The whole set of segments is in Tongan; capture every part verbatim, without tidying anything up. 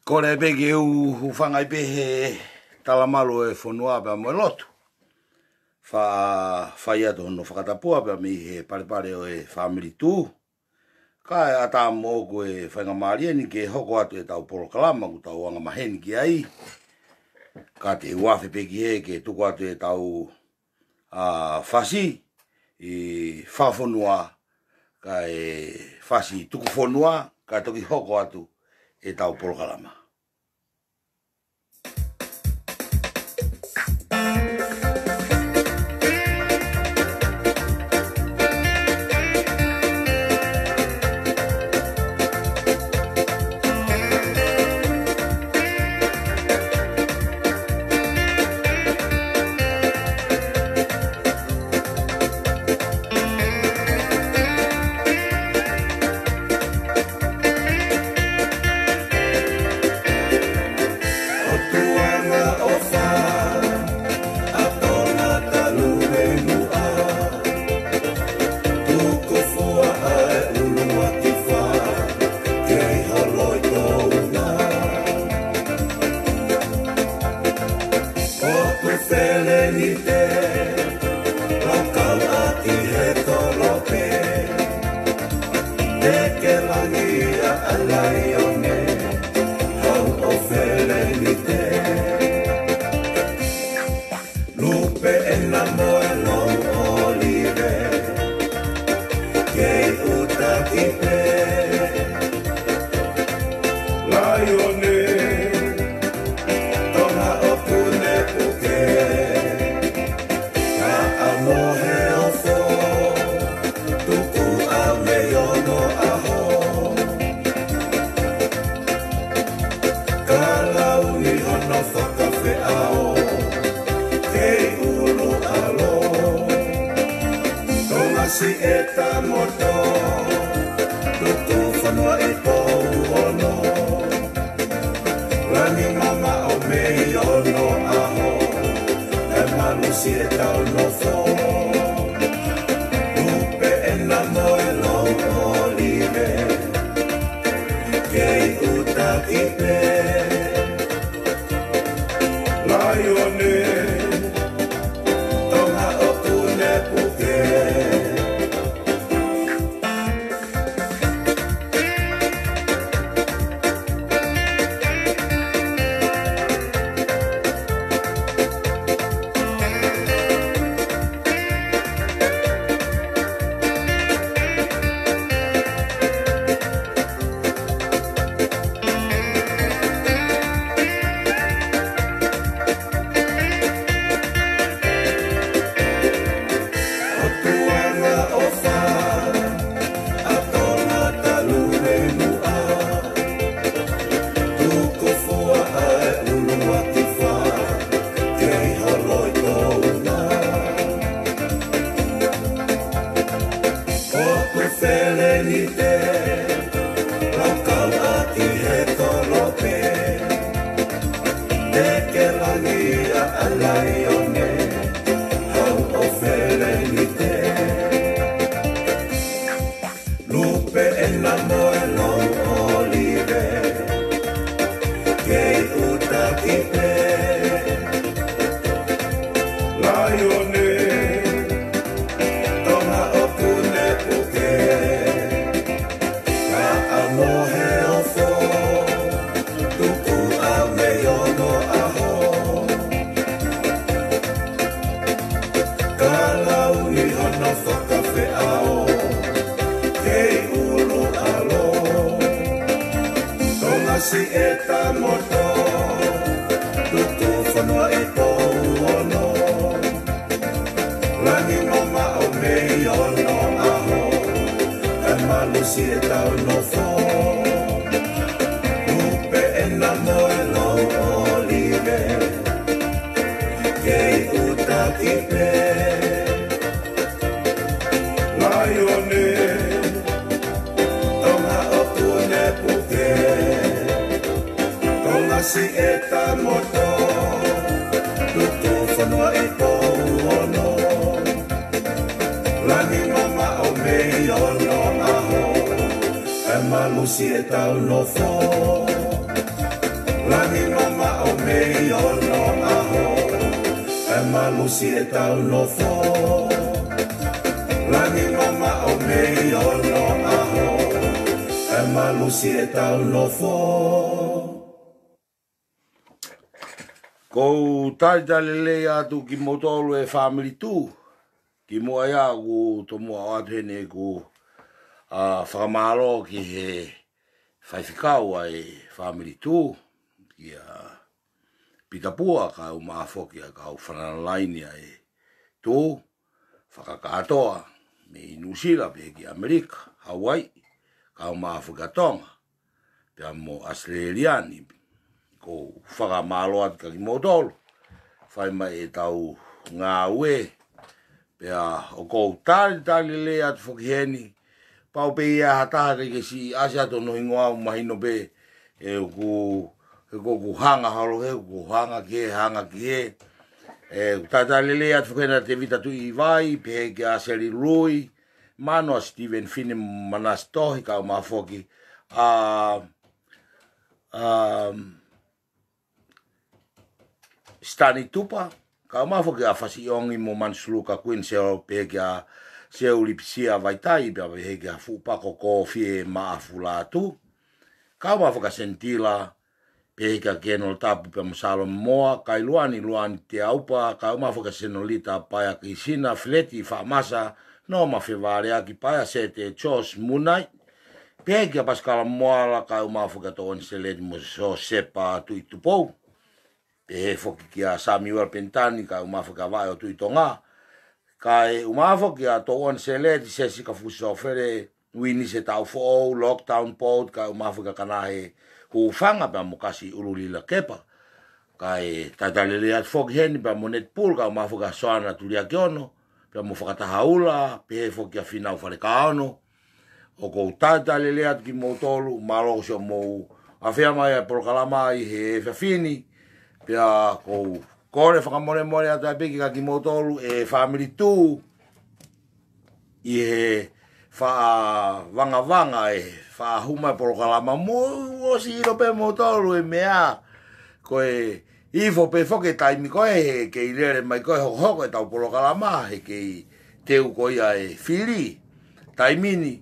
Kole pē ke u hūfanga ai pē he talamalu ʻo e fonua pea mo e lotu. Fa, fai atu hono fakatapua pea mei he palepale ʻo e fāmili Tuʻu. Kae ʻatā moʻoku e faingamālie ni ke hoko atu ʻetau polokalama ʻoku tau angamaheni ki ai. Ka te u afe pē ki hē ke tuku atu ʻetau, ā, fasi ʻi fakafonua, kae fasi tukufonua, kae toki hoko atu ʻetau polokalama. ʻOtua na ʻofa, ʻa Tonga talu mei muʻa. Tuku fua ʻa e ʻuluaki fā, kei holo ʻi Tonga. ʻOku felenite, lau kau ʻaki he kolope. Teke langi ʻa e laione, hau ʻo felenite. Lupe ʻena mo e lou ʻolive, kei ʻuta ki pē. Laione, Tonga ʻoku ne puke. Ka ʻa mohe ofo, tuku ʻa mei ono ʻaho. Ka lau ni hono fakafeʻao, kei ʻulu ʻalo. Tonga siʻeta moto, tuku fonua ʻi Pou Ono. Langi mamaʻo mei ono ʻaho, ʻe malu siʻetau nofo. Lupe ʻena mo e lou ʻolive, kei ʻuta ki pē. Laione, Tonga ʻoku ne puke. ʻOtua na ʻofa, ʻa Tonga talu mei muʻa. Tuku fua ʻa e ʻuluaki fā, kei holo ʻi Tonga. ʻOku felenite, lau kau ʻaki he kolope. Teke langi ʻa e laione, hau ʻo felenite. Lupe ʻena mo e lou ʻolive, kei ʻuta ki pē. Laione, Tonga ʻoku ne puke. Ka ʻa mohe ofo, tuku ʻa mei ono ʻaho. Ka lau ni hono fakafeʻao, kei ʻulu ʻalo. Tonga siʻeta moto, tuku fonua ʻi Pou Ono. Langi mamaʻo mei ono ʻaho, ʻe malu siʻetau nofo. Lupe ʻena mo e lou ʻolive, kei ʻuta ki pē. Laione, Tonga ʻoku ne puke. Tonga siʻeta moto, tuku fonua ʻi Pou Ono. Langi mamaʻo mei ono ʻaho, ʻe malu siʻetau nofo. Langi mamaʻo mei onoʻaho, kae malusi ʻetau nofo. Langi mamaʻo mei onoʻaho, kae malusi ʻetau nofo. ʻOku ou talitali lelei atu kimoutolu e fāmili Tū. Kimuʻa ia ʻoku ou tomuʻa ʻoatu heni ʻeku, ā, fakamālō ki he faifekau ʻa e fāmili Tū, kia Pita Pua, kae ʻumaʻā foki ʻa e kau fanongo laini ʻa e Tū, fakakātoa mei Nuʻusila pehē ki ʻAmelika, Hauaiʻi, kae ʻumaʻā foki ʻa Tonga, pea mo ʻAositelēlia ni. ʻOku ou fakamālō atu kia kimoutolu fai mai ʻetau ngāue. Pea ʻoku ou talitali lelei atu foki heni, pau pē ia ha taha ʻikai ke siʻi ʻasi atu hono hingoa, ʻoku mahino pē ʻe ʻoku, ʻe ʻoku hanga holo he, ʻoku hanga ki he, hanga ki he. ʻOku ou talitali lelei atu foki heni ʻa Tēvita Tuʻivai, pehē kia Seli Lui, Mano, ʻa Steven Fine, Manasi Tohi, kae ʻumaʻā foki ʻa, ā, Stani Tupa, kae ʻumaʻā foki ʻa Fasi ʻIongi mo Mansuluka Kuini Seo, pehē kia Seu Lipisia Vaitai, pea pehē kia Fuʻupako Kofie Maʻafu Lātū, kae ʻumaʻā foki ʻa Senitila, pehē kia Kenolo Tapu pea mo Salo Moa, Kailuani Luani Teaupa, kae ʻumaʻā foki ʻa Senolita Paea Kisina, Fileti Faʻamasa, Noma Fevaleaki Paea, Sete George Munai, pehē kia Pasikala Moala, kae ʻumaʻā foki ʻa Toʻoani Seleti mo Siosefa Tuʻitupou. Pehē foki kia Samuel Penitani, kae ʻumaʻā foki ʻa Vaʻe ʻo Tuʻi Tonga, kae ʻumaʻā foki ʻa Toʻoani Seleti, Sesika Fusi Sofele, Uinise Taʻufoʻou, Lockdown Boat, kae ʻumaʻā foki ʻa Kanahe Hufanga pea mo Kasi ʻUlulila Kepa. Kae talitali lelei atu foki heni pea mo Netpul, kae ʻumaʻā foki ʻa Soana Tuliakiono pea mo Fakatahaula, pehē foki ʻa Finau Falekaono. ʻOku ou talitali lelei atu kimoutolu, mālō siʻomou afea mai ʻa e polokalama ʻi he efiafi ni, pea ʻoku ou kole fakamolemole atu ai pē kia kimoutolu e fāmili Tū, ʻi he faʻa vangavanga e faʻa hū mai e polokalama, mou ʻosi ʻilo pē moutolu e meʻa, ko e ifo pē foki e taimi ko ē he kei lele mai ko ē hokohoko ʻetau polokalama, he kei teu ko ia e fili. Taimi ni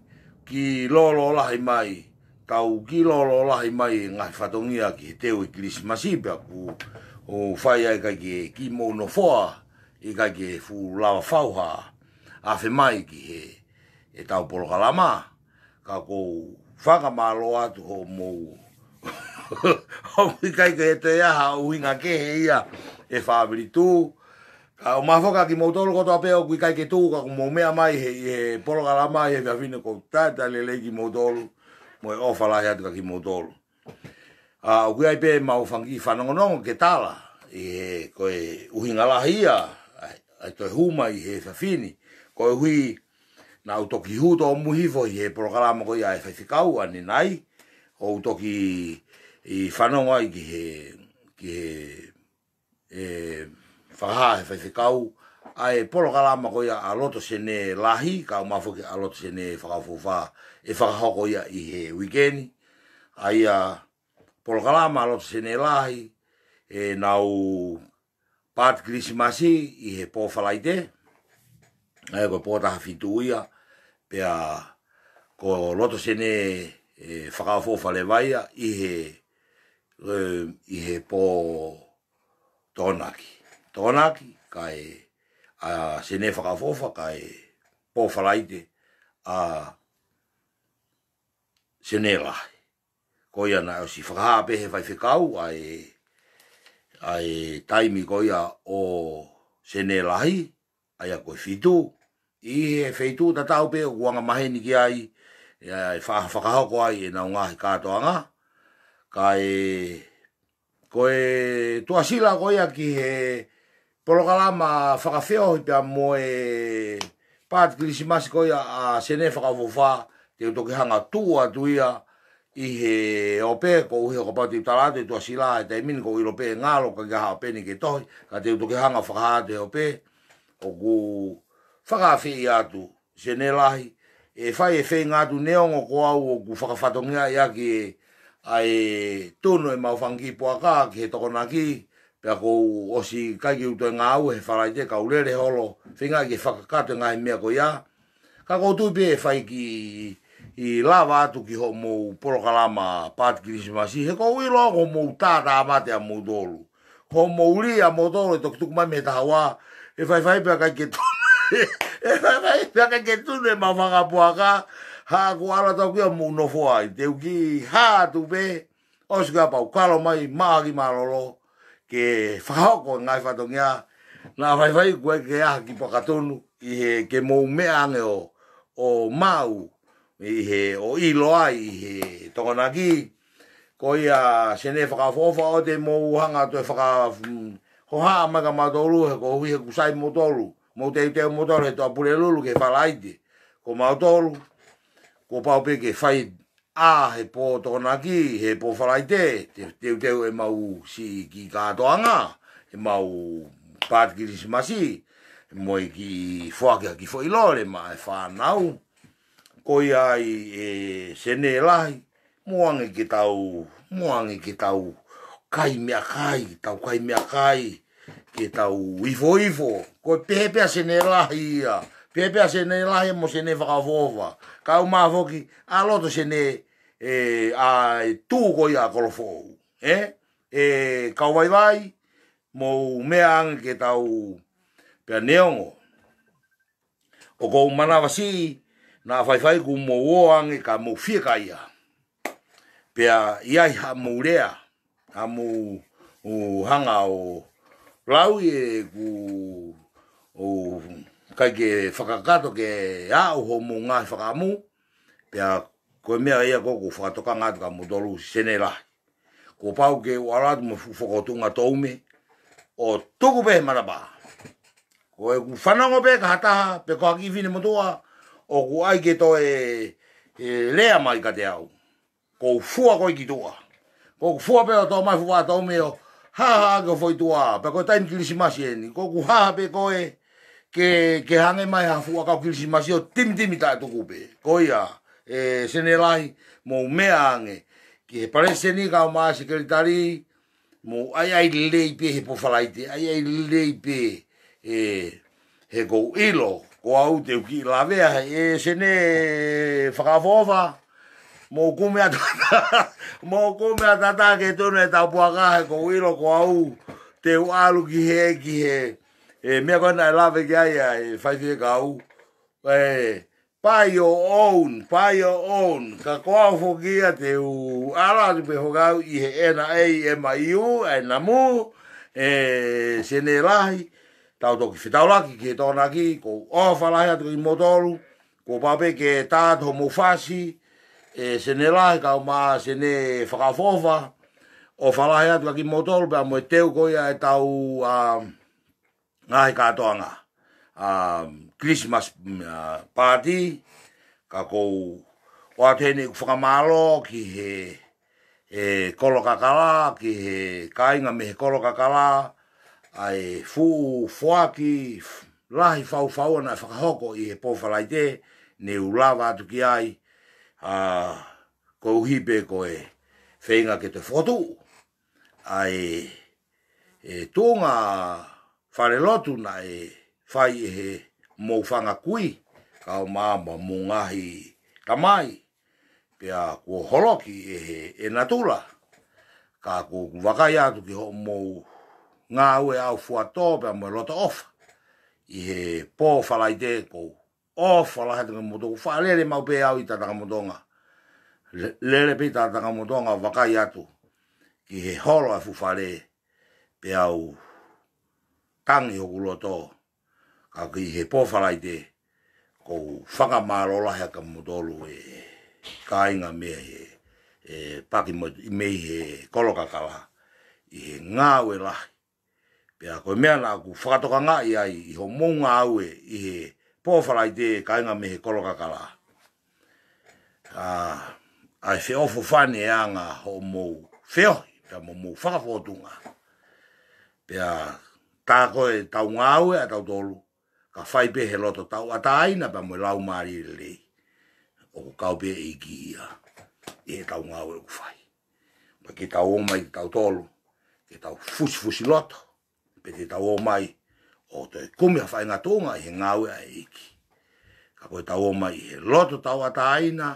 kiʻi lōlō lahi mai, tau kiʻi lōlō lahi mai e ngaahi fatongia ki he teu e Kilisimasi, pea ʻoku ou fai ai ʻikai ke kiʻi mou nofoa, ʻikai ke fuʻu lava fau ha afe mai ki he, ʻetau polokalama. Ka ʻoku ou fakamālō atu hoʻomou, hoʻomou ʻikai ke toe ʻi ai ha ʻuhinga kehe ia e fāmili Tū. Kae ʻumaʻā foki kia kimoutolu kotoa pē ʻoku ʻikai ke tuʻu ka kuo mou meʻa mai he, he polokalama he efiafi ni, ʻoku ou talitali lelei kimoutolu, mo e ʻofa lahi atu kia kimoutolu. ʻA, ʻoku ʻi ai pē ʻemau fanga kiʻi fanongonongo ke tala, ʻi he ko e ʻuhinga lahi ia, ʻa e, ʻa e toe hū mai he efiafi ni, koeʻuhi naʻá ku toki hū tōmui hifo ʻi he polokalama ko ia ʻa e faifekau ʻanenai, ʻo u toki ʻi fanongo ai ki he, ki he, ʻe, fakahā he faifekau ʻa e polokalama ko ia ʻa Loto Sene Lahi, kae ʻumaʻā foki ʻa Loto Sene Fakaʻofoʻofa, ʻe fakahoko ia ʻi he uike ni. ʻA ia polokalama ʻa Loto Sene Lahi, ʻe nau paati Kilisimasi ʻi he pō Falaite, ʻa ia ko e pō taha fitu ia, pea ko Loto Sene, ʻe, Fakaʻofoʻofa leva ia ʻi he, ʻe, ʻi he pō Tokonaki. Tokonaki, kae ʻa Sene Fakaʻofoʻofa, kae pō Falaite ʻa Sene Lahi. Ko ia naʻe ʻosi fakahā pē he faifekau ʻa e, ʻa e taimi ko ia ʻo Sene Lahi, ʻa ia ko e fitu. ʻI he feituʻu tatau pē ʻoku angamaheni ki ai, ʻe, ʻe fa-, fakahoko ai ʻenau ngaahi kātoanga. Kae ko e tuʻasila ko ia ki he polokalama fakafeohi pea mo e paati Kilisimasi ko ia ʻa Sene Fakaʻofoʻofa, te u toki hanga ʻo tuʻu atu ia ʻi he ope, koeʻuhi ko e kapau te u tala atu e tuʻasila he taimi ni ʻoku ou ʻilo pē ʻe ngalo ka ʻikai ha ope ni ke tohi, ka te u toki hanga ʻo fakahā atu he ope, ʻoku fakaafeʻi atu Sene Lahi, ʻe fai e feinga atu neongo ko au ʻoku fakafatongiaʻi ʻaki ʻe ʻa e tunu ʻemau fanga kiʻi puaka ki he Tokonaki, pea kuo u ʻosi ʻikai ke u toe ngāue he Falaite, ka u lele holo, feinga ke fakakakato e ngaahi meʻa ko ia. Ka ʻoku ou tui pē ʻe fai kiʻi lava atu ki hoʻomou polokalama paati Kilisimasi, he ʻoku ou ʻilo ko hoʻomou tātāmate ʻamoutolu. Ko hoʻomou lī ʻamoutolu ʻe toki tuku mai mei he taha ua, ʻe faifai pea ʻikai ke tunu. ʻE faifai pea ʻikai ke tunu ʻemau fanga puaka, haʻaku ʻalu atu au ki ai ʻo mou nofo ai. Te u kiʻi hā atu pē, ʻosi ko ia pea u kalo mai, maʻa ki mālōlō, ke fakahoko e ngaahi fatongia, naʻa faifai kuo ʻikai ke ʻi ai ha kiʻi puaka tunu, ʻi he ke mou meʻa ange ʻo, ʻo maʻu, ʻi he ʻo ʻilo ai ʻi he Tokonaki. Ko ia Sene fakaʻofoʻofa, ʻoua te mou hanga ʻo toe faka-, mm, hohaʻa mai kia mautolu, he koeʻuhi he ʻoku sai moutolu, mou teuteu moutolu he Toʻa Pulelulu ki he Falaite. Ko mautolu, kuo pau pē ke fai ʻa he pō Tokonaki, he pō Falaite, te, teuteu ʻemau siʻi kiʻi kātoanga, ʻemau paati Kilisimasi, mo e kiʻi foaki ha kiʻi foʻi lole maʻa e fānau. Ko ia ai ʻe Sene lahi, mou ange ke tau, mou ange ke tau kai meʻakai, tau kai meʻakai, ke tau ifoifo. Ko e pehē pē ʻa Sene lahi ia, pehē pē ʻa Sene lahi mo Sene fakaʻofoʻofa. Ka ʻoku ou mafoki, ʻa loto Sene, ʻe, ʻa e tū ko ia ʻa Kolofoʻou. ʻE, ʻe kau vaivai, mou meʻa ange ke tau, pea neongo ʻoku ou manavasiʻi, naʻa faifai kuo mou ō ange ka mou fiekaia. Pea ʻi ai haʻamou lea, haʻamou, ʻū, hanga ʻo lau ʻi heʻeku, ʻū, ʻikai ke fakakakato ke aʻu hoʻomou ngaahi fakaʻamu, pea ko e meʻa ia ʻoku ou fakatokanga atu kia moutolu Sene lahi. Kuo pau ke u ʻalu atu mo e fuʻu fokotuʻunga toume, ʻo tuku pē he matapā. Ko ʻeku fanongo pē ki ha taha, pe ko ha kiʻi finemotuʻa, ʻoku ʻai ke toe, ʻe, lea mai kiate au. ʻOku ou fua koe ki tuʻa. ʻOku ou fua pē ʻo toʻo mai fuʻu vaʻa toume ʻo hāhā ki ho foʻi tuʻa, pe ko e taimi Kilisimasi eni. ʻOku ou hāhā pē koe ke, ke hangē mai ha fuʻu ʻakau Kilisimasi ʻo timitimi taʻetuku pē. Ko ia, ʻe Sene lahi, mou meʻa ange ki he palesiteni kae ʻumaʻā e sekelitali, mou ʻaiʻai lelei pē he pō Falaite, ʻaiʻai lelei pē, ʻe, he ʻoku ou ʻilo, ko au te u kiʻi lavea he ʻe Sene fakaʻofoʻofa, mou kumi ʻatā, mou kumi ʻatā ke tunu ʻetau puaka he ʻoku ou ʻilo ko au te u ʻalu ki he, ki he, ʻe, meʻa ko ē naʻe lave ki ai ʻa e faifekau, ʻe, buy your own, buy your own. Ka ko au foki ia te u ʻalu atu pē foki au ʻi he N A M U, ʻe Sene lahi, tau toki fetaulaki ki he Tokonaki, ʻoku ou ʻofa lahi atu kia moutolu, kuo pau pē ke tā atu hoʻomou fasi, ʻe Sene lahi kae ʻumaʻā Sene fakaʻofoʻofa, ʻofa lahi atu kia moutolu, pea mo e teu ko ia ʻetau, ʻa, ngaahi kātoanga, ʻa, Christmas, mm, ʻa, party, ka ʻoku ou ʻoatu heni ʻeku fakamālō ki he, ʻe, Kolo Kakala, ki he kāinga mei he Kolo Kakala, ʻa e fuʻu foaki f-, lahi faufaua naʻe fakahoko ʻi he pō Falaite, ne u lava atu ki ai, ʻa, koeʻuhi pē ko e feinga ke toe fokotuʻu ʻa e, ʻe, tuʻunga falelotu naʻe fai ʻe he mou fanga kui, kae ʻumaʻā mo e mou ngaahi tamai, pea kuo holoki ʻe he, ʻe natula, ka ʻoku ou vakai atu ki hoʻomou ngāue ʻaufuatō pea mo e loto ʻofa ʻi he pō Falaite, ʻoku ou ʻofa lahi atu kia moutolu, faʻa lele maʻu pē au ʻi Tatakamotonga. Le-, lele pē ʻi Tatakamotonga, vakai atu ki he holo ʻa e fuʻu fale, pea u tangi hoku loto, ka ki he pō Falaite, ʻoku ou fakamālō lahi kia moutolu ʻe kāinga mei he, ʻe, paki mo-, mei he Kolo Kakala, ʻi he ngāue lahi. Pea ko e meʻa naʻa ku fakatokangaʻi ai ʻi hoʻomou ngāue ʻi he pō Falaite kāinga mei he Kolo Kakala, ʻa, ʻa e feʻofoʻofani e anga hoʻomou feohi, pea mo hoʻomou fakafōtunga. Pea tā ko ē ʻetau ngāue ʻatautolu, ka fai pē he loto tauʻatāina pea mo e laumālie lelei. ʻOku kau pē ʻEiki ia ʻi heʻetau ngāue ʻoku fai. Pea ke tau ō mai kitautolu ke tau fusifusi loto, pe te tau ō mai ʻo toe kumi ha faʻahinga tuʻunga ʻi he ngāue ʻa e ʻEiki. Ka ko e tau ō mai ʻi he loto tauʻatāina,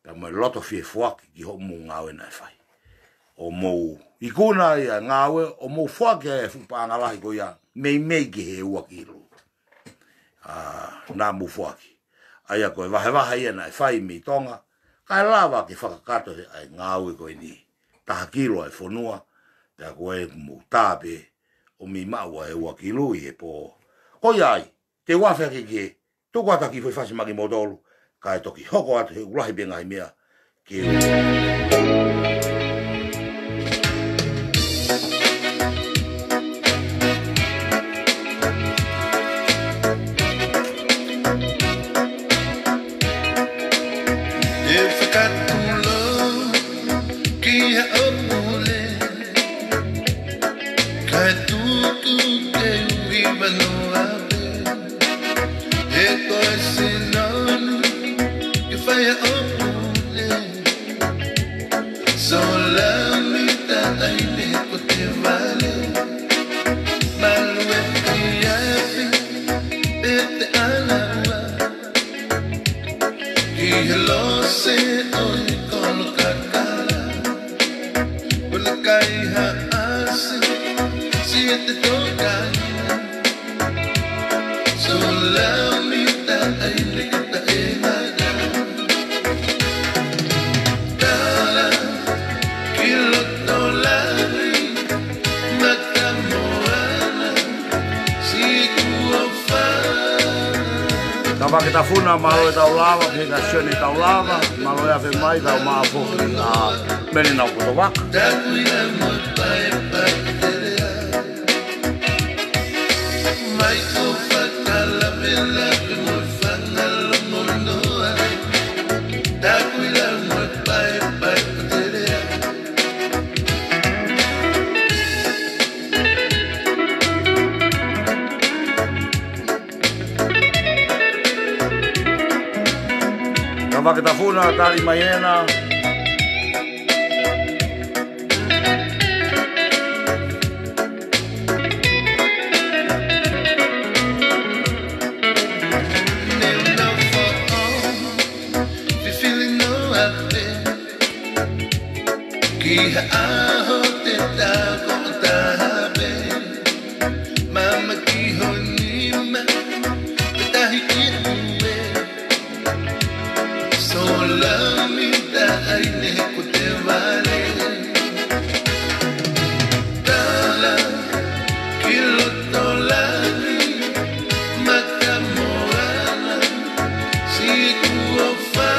pea mo e loto fiefoaki ki hoʻomou ngāue naʻe fai. ʻO mou ikuna ʻa e ngāue, ʻo mou foaki ʻa e fuʻu paʻanga lahi ko ia, meimei ki he ua kilu. ʻA, naʻa mou foaki. ʻA ia ko e vahevahe ia naʻe fai mei Tonga, kae lava ke fakakakato ʻa e ngāue ko eni. Taha kilu ʻa e fonua, pea ko e mou tā pē ʻo mei maʻu ʻa e ua kilu ʻi he pō. Ko ia ai, te u afe hake ki he tuku atu ha kiʻi foʻi fasi maʻa kimoutolu, kae toki hoko atu he ʻoku lahi pē ngaahi meʻa ke u Te fakatulou ki haʻo pule, kae tuku ke u hiva noa pē. He ko e sinonu ke fai haʻo pule. Solamita ʻai ne ko te vale. Malu e fiafi pe te ʻalaua. Ki he lose ʻo e kolo kakala. Puna kai ha ʻasi, siʻi te toka. Solamita ʻai ne ka taʻengata. Tala ki loto lali, mata moana, siku o fa. Tavake Tafuna, mālō e tau lava, ke ka Sione tau lava, mālō e afe mai, tau maʻa foki ʻa Mele Nau Kotovaka. Takuila mo e paepae telea. Mai ko fakalavelave mo e fanga longonoa. Takuila mo e paepae telea. Tavake Tafuna, tali mai ena. Ki ha ʻaho te ta ko taha pē, mama ki ho nima, pe tahi ki tuʻe. Solamita ʻai ne ko te vale. Tala ki loto lali, mata moana, siku o fa.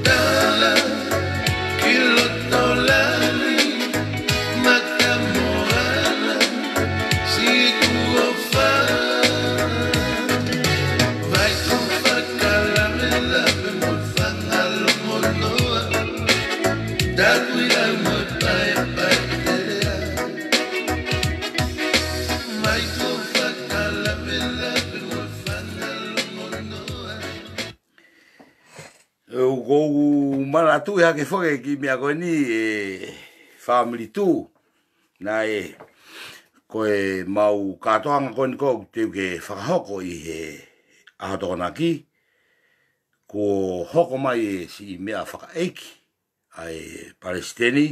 Tala ki loto lali, mata moana, siku o fa. Vai ko fakalavelave mo e fanga longonoa. Takuila mo e paepae telea. Vai ko fakalavelave mo e fanga longonoa. ʻE, ʻoku ou manatuʻi hake foki ki he meʻa ko eni, ʻe Family Two. Naʻe, ko e mau kātoanga ko eni ʻoku teu ke fakahoko ʻi he ʻaho Tokonaki, kuo hoko mai e siʻi meʻa fakaʻeiki ʻa e Palesiteni.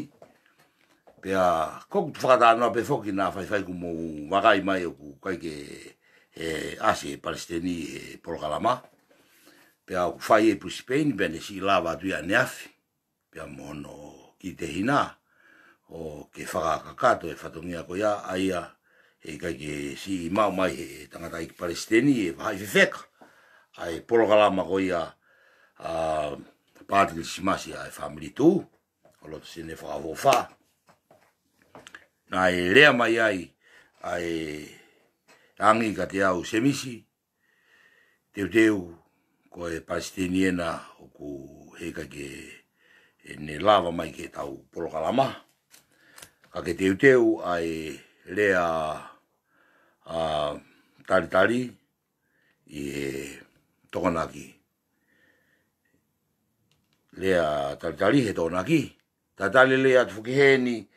Pea ʻoku ou fakatalanoa pē foki naʻa faifai kuo mou vakai mai ʻoku ʻikai ke, ʻe, ʻasi e Palesiteni he polokalama. Pea ʻoku fai ʻi Brisbane, pea ne siʻi lava atu ia ʻaneafi. Pea mo hono kiʻi tehina, ʻo ke fakakakato e fatongia ko ia, ʻa ia, ʻe ʻikai ke siʻi maʻu mai he tangataʻeiki Palesiteni e vahaʻi fefeka ʻa e polokalama ko ia, ʻa, paati Kilisimasi ʻa e Family Two, ʻo loto Senē fakaʻofoʻofa. Naʻe lea mai ai ʻa e Angi Kateau Semisi, teuteu, ko e Palesiteni ena ʻoku heʻikai ke, ʻe, ne lava mai ke tau polokalama. Ka ke teuteu ʻa e lea, ʻa, talitali ʻi he Tokonaki. Lea talitali he Tokonaki. Talitali lelei atu foki heni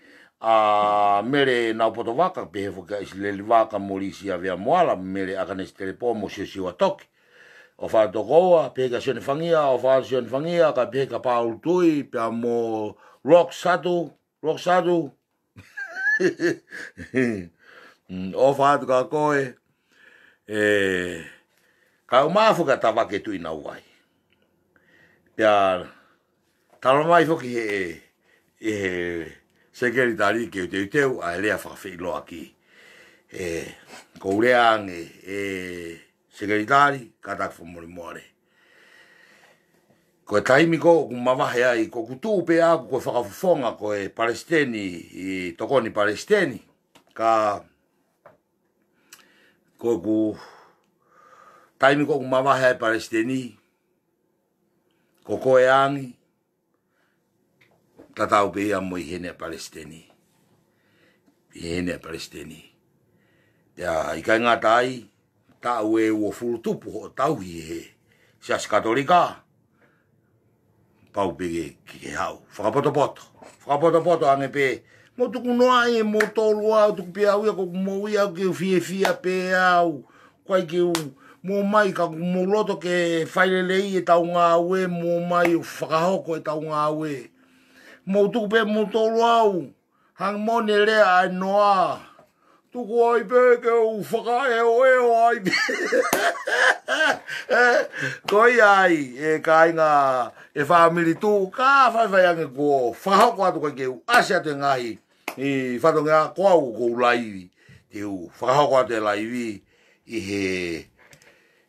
ʻa Mele Naupotovaka, pehē foki ʻa ʻIsileli Vaka mo Lisia Veamoala, Mele ʻAkanesi Telepo mo Siosiua Toki. ʻOfa atu Tokoua, pehē kia Sione Fangia, ʻofa atu Sione Fangia, kae pehē kia Paulu Tui, pea mo Rock Satu, Rock Satu. Mm, ʻofa atu kia koe, ē, kae ʻumaʻā foki ʻa Tavake Tuʻinavai. Pea talamai foki he, ʻe he sekelitali ke u teuteu ʻa e lea fakafeʻiloaki. Ē, ʻoku ou lea ange, ē, sekelitali, kātaki fakamolemole. Ko e taimi ko ē ʻoku mavahe ai, ko ʻeku tuʻu pē ʻaʻaku ko e fakafofonga, ko e palesiteni, ʻi tokoni palesiteni, ka ko ʻeku taimi ko ē ʻoku mavahe ai palesiteni, ko koe ange, tatau pē ia mo ʻi heni ʻa palesiteni. ʻI heni ʻa palesiteni. Pea ʻikai ngata ai, taʻu ʻe uofulu tupu hoʻo tauhi he Siasi Katolika. Pau pē ke, ke, ke haʻu. Fakapotopoto. Fakapotopoto ange pē. Mou tuku noa ʻe moutolu au, tuku pē au ia, ko ʻeku moʻui ʻaʻaku ke u fiefia pē au. ʻOku ʻikai ke u, mou ō mai ka ʻoku mou loto ke fai lelei ʻetau ngāue, mou ō mai ʻo fakahoko ʻetau ngāue. Mou tuku pē moutolu au, hangē ko e lea ʻa e noa. Tuku ai pē ke u fakaʻeoʻeo ai pē. Ē, ko ia ai, ʻe kāinga, ʻe fāmili tuʻu, ka faifai ange kuo fakahoko atu ka ke u ʻasi atu e ngaahi fatongia ko au ʻoku ou laivi. Te u fakahoko atu e laivi ʻi he,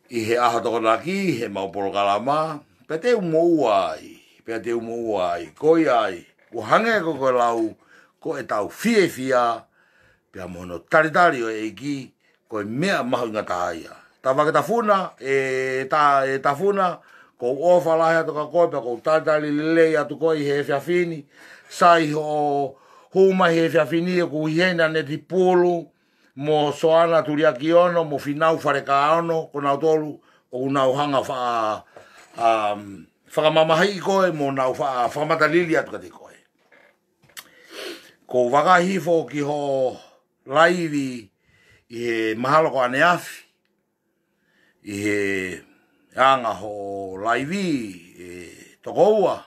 ʻi he ʻaho Tokonaki, he mau polokalama, pea te u moʻua ai, pea te u moʻua ai, ko ia ai, ʻoku hangē ko ʻeku lau, ko ʻetau fiefia, pea mo hono talitali ʻo e ʻEiki, ko e meʻa mahuʻinga taha ia. Tavake Tafuna, ʻe Ta-, ʻe Tafuna, ʻoku ou ʻofa lahi atu kia koe, pea ʻoku ou talitali lelei atu koe ʻi he efiafi ni, sai hoʻo hū mai he efiafi ni, ʻoku ʻi heni ʻa Netipulu, mo Soana Tuliakiono, mo Finau Falekaono, ko nautolu, ʻoku nau hanga fa-, um, fakamamahiʻi koe, mo nau fa-, fakamatalili atu kiate koe. ʻOku ou vakai hifo ki hoʻo laivi ʻi he mahalo ko ʻaneafi, ʻi he anga hoʻo laivi, ʻe Tokoua,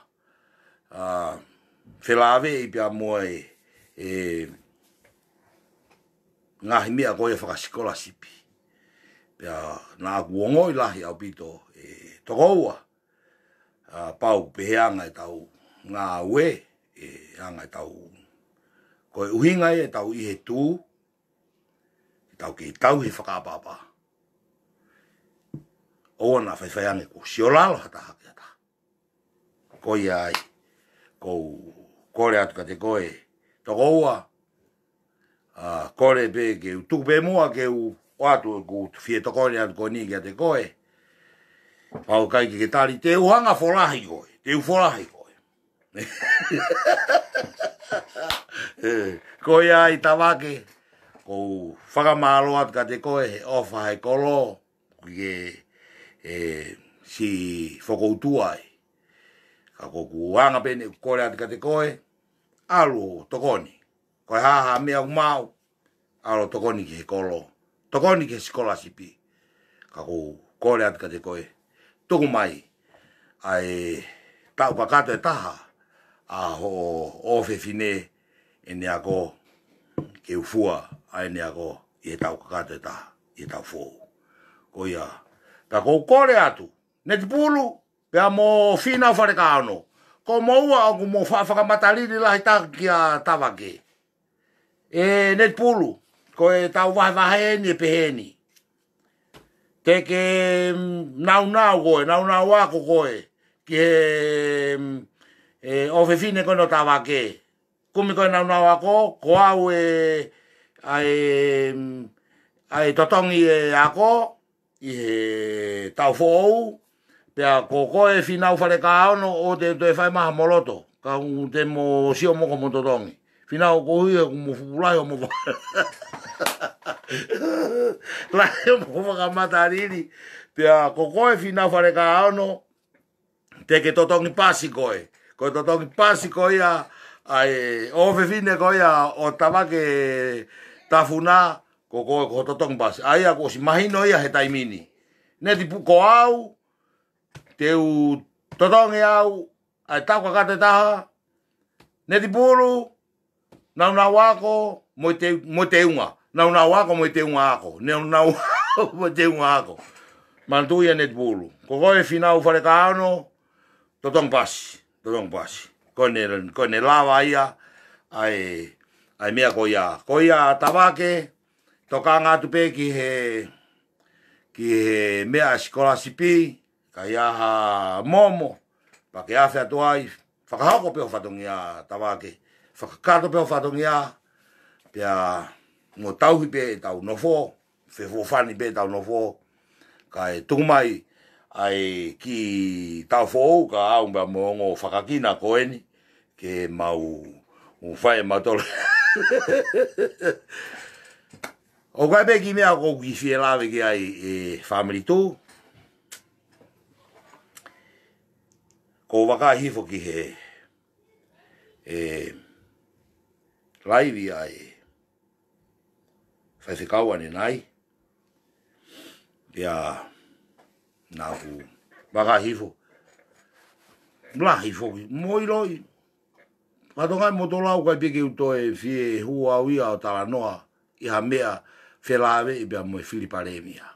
ʻa, felāveʻi pea mo e, ʻe, ngaahi meʻa ko ia fakasikolasipi. Pea naʻa ku ongoʻi lahi ʻaupito, ʻe Tokoua, ʻa, pau pē he anga ʻetau ngāue, ʻe anga ʻetau, ko e ʻuhinga ia ʻetau ʻi he tuʻu, ʻetau kei tauhi fakaʻapaʻapa. ʻOua naʻa faifai ange kuo siolalo ha taha ki ha taha. Ko ia ai, ʻoku ou kole atu kiate koe, Tokoua, ʻa, kole pē ke u tuku pē muʻa ke u ʻoatu ʻeku fie tokoni atu ko eni kiate koe. Pau ʻikai ke ke tali, te u hanga folahi koe, te u folahi koe. Ē, ko ia ai Tavake, ʻoku ou fakamālō atu kiate koe, he ʻofa he kolo, ke, ē, siʻi fokoutua ai. Ka ko ʻeku anga pē eni ʻeku kole atu kiate koe, ʻalu ʻo tokoni. Ko e hā ha meʻa ʻoku maʻu, ʻalu ʻo tokoni ki he kolo. Tokoni ki he sikolasipi. Ka ʻoku ou kole atu kiate koe, tuku mai ʻa e taʻu kakato ʻe taha ʻa hoʻo ʻofefine ʻene ako, ke u fua ʻa ʻene ako ʻi he taʻu kakato ʻe taha, ʻi he taʻu foʻou. Ko ia, pea ʻoku ou kole atu, Netipulu, pea mo Finau Falekaono, ko moua ʻoku mou fa-, fakamatalili lahi taha kia Tavake. ʻE Netipulu, ko ʻetau vahevahe eni ʻe pehē ni. Te ke, mm, naunau koe, naunau ako koe, ki he, mm, ʻe ʻofefine ko eni ʻo Tavake. Kumi koe naunau ako, ko au ʻe, ʻa e, mm, ʻa e totongi e ako, ʻi he taʻu foʻou, pea ko koe Finau Falekaono ʻoku te toe fai mai ha moloto, ka ʻoku te mo sio mo ko mo totongi. Finau, koeʻuhi ʻoku mo fuʻu lahi hoʻomo fa-, lahi hoʻomo fakamatalili, pea ko koe Finau Falekaono, Te ke totongi pasi koe. Ko e totongi pasi ko ia ʻa e ʻofefine ko ia ʻo Tavake Tafuna, ko koe ko e totongi pasi. ʻA ia kuo ʻosi mahino ia he taimi ni. Netipulu, ko au, te u totongi au, ʻa e tau kakato ʻe taha, netipulu, naunau ako, mo e te-, mo e teunga. Naunau ako, mo e teunga ako. Naunau ako, mo e teunga ako. Manatuʻi ʻa e netipulu. Ko koe Fīnau Falekaono, totongi pasi, totongi pasi. Ko ʻene, ko ʻene lava ia, ʻa e, ʻa e meʻa ko ia. Ko ia Tavake, tokanga atu pē ki he, ki he meʻa sikolasipi, ka ʻi ai ha momo, pea ke afe atu ai, fakahoko pē ho fatongia Tavake, fakakakato pē ho fatongia, pea mo tauhi pē ʻetau nofo, fefuofani pē ʻetau nofo, kae tuku mai ʻa e kiʻi taʻu foʻou, kae ʻoua pē mo ongo fakakina ko eni, ke mau, ʻo fai ʻe mautolu. ʻOku ʻi ai pē kiʻi meʻa ʻoku ou kiʻi fie lave ki ai ʻe Family Two. Ko e vakai hifo ki he, ʻe, laivi ʻa e faifekau ʻanenai. Pea naʻa ku vakai hifo. Lahi foki, mo ʻiloʻi. Fatongia mo tolau kai pē ke u toe fie hū au ia ʻo talanoa ʻi ha meʻa felāveʻi pea mo e fili palēmia.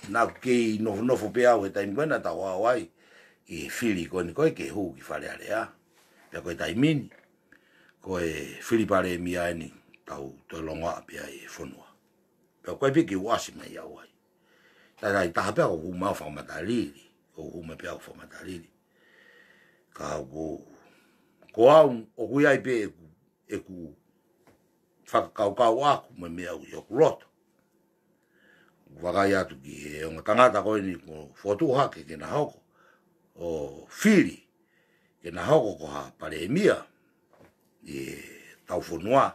Naʻa ku kei nofonofo pē au he taimi ko ē naʻa tau ō ai ʻi he fili ko eni ko ē ke hū ki Fale Alea. Pea ko e taimi ni, ko e fili palēmia eni tau toe longoaʻa pē ai e fonua. Pea ko e piki ʻoku ʻasi mai au ai. Taʻe taha pē ʻoku ou hū mai ʻo fakamatalili, ʻoku ou hū mai pē ʻo fakamatalili. Ka ko, ko au, ʻoku ʻi ai pē ʻeku, ʻeku fakakaukau ʻaku mo e meʻa ʻoku ʻi hoku loto. Vakai atu ki he ongo tangata ko eni kuo fotu hake ke na hoko ʻo fili, ke na hoko ko ha palēmia ʻi heʻetau fonua.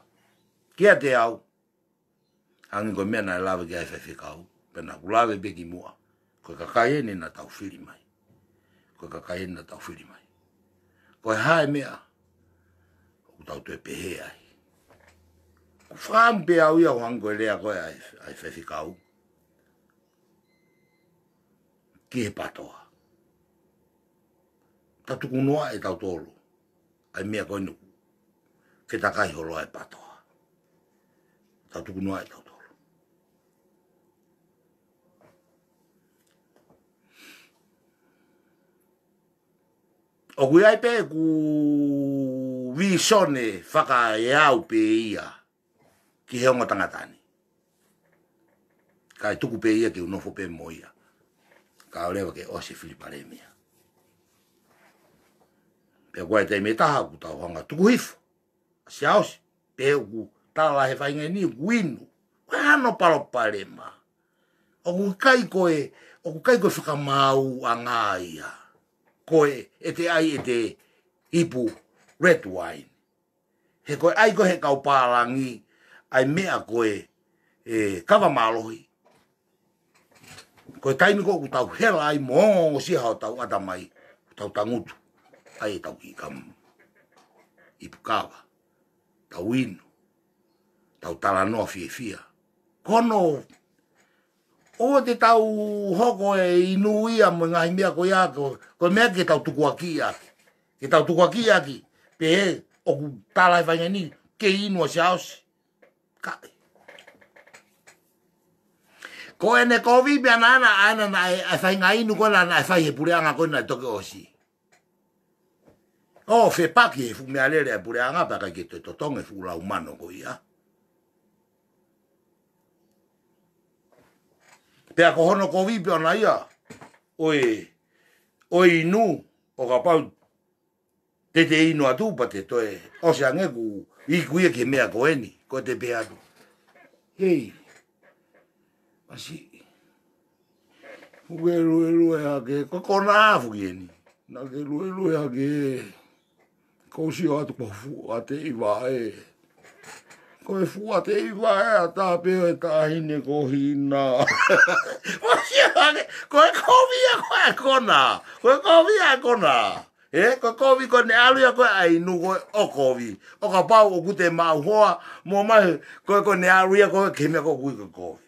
Kiate au, hangē ko e meʻa naʻe lave ki ai e faifekau, pea naʻa ku lave pē kimuʻa. Ko e kakai eni naʻa tau fili mai. Ko e kakai eni naʻa tau fili mai. Ko e hā e meʻa ʻoku tau toe pehē ai? ʻOku ou fakaʻamu pē au ia ʻo hangē ko e lea ko ē ʻa e, ʻa e faifekau ki he PATOA. Tau tukunoaʻi ʻe tautolu ʻa e meʻa ko eni ʻoku fetakai holo ai e PATOA. Tau tukunoaʻi ʻe tautolu. ʻOku ʻi ai pē ʻeku vīsone fakaeau pē ia ki he ongo tangata ni. Kae tuku pē ia ke u nofo pē mo ia, kae ʻoua leva ke ʻosi e fili palēmia. Pea ko e taimi ʻe taha ʻoku tau hanga ʻo tuku hifo ʻa Siaosi, pe ʻoku tala he faʻahinga ni ʻoku inu. Ko e hano palopalema. ʻOku ʻikai ko e, ʻoku ʻikai ko e fakamaauʻanga ia ko e ʻete ʻai ʻete ipu red wine. He ko e ʻai ko ē he kau pālangi ʻa e meʻa ko ē, ʻe, kava mālohi. Ko e taimi ko ē ʻoku tau hela ai mo ongosia hotau ʻatamai, tau tangutu ai ʻetau kiʻi kamu ipu kava, tau inu, tau talanoa fiefia. Ko hono ʻoua te tau hoko ʻo inu ia mo e ngaahi meʻa ko ia ko, ko e meʻa ke tau tukuakiʻi ʻaki. Ke tau tukuakiʻi ʻaki, pehē ʻoku tala he faʻahinga ni ke inu ʻa Siaosi. Kae. Ko ʻene kovi pē ʻana ʻana ʻana naʻe, ʻa e faʻahinga inu ko ē naʻe fai he puleʻanga ko ē naʻe toki ʻosi. ʻO fepaki he fuʻu meʻalele ʻa e puleʻanga pea ʻikai ke toe totongi e fuʻu lau mano ko ia. Pea ko hono kovi pē ʻana ia ʻo e, ʻo e inu, ʻo kapau te te inu atu pea te toe ʻosi ange ʻeku iku ia ki he meʻa ko eni, ko e te pehē atu. Hei, masiʻi. Fuke luelue hake, ko e konā fuʻu eni. Naʻa ke luelue hake, ko u sio atu ko fuʻu ʻa te iva e. Ko e fua teiva ē ʻa Tāpeo e taʻahine ko Hina. Mo sia ake, ko e kovi ia ko ē kona. Ko e kovi ia kona. Ē, ko e kovi ko ē ne ʻalu ia ko ē ʻa inu ko ē ʻo kovi. ʻO kapau ʻoku te maʻu hoa, mo mai, ko e ko ē ne ʻalu ia ko ē ke meʻa ko ē ko e kovi.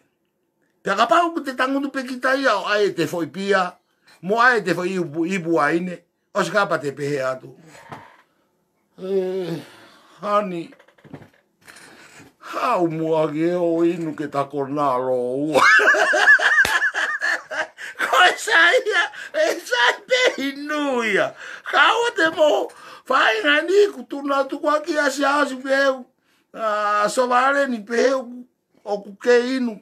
Pea kapau ʻoku te tangutu pē kita ia ʻo ʻai ʻete foʻi pia, mo ʻai ʻete foʻi ipu, ipu ʻaine, ʻosi kapa te pehē atu. Ē, hani, haʻu muʻa ke ʻo inu ke ta kona lōua. Ko e sai ia, e sai pē inu ia. Kaua te mo, faʻahinga ni kuo tuna tukuakiʻi ʻa Siaosi pehē, ʻa Sovaleni pehē ʻoku, ʻoku ke inu.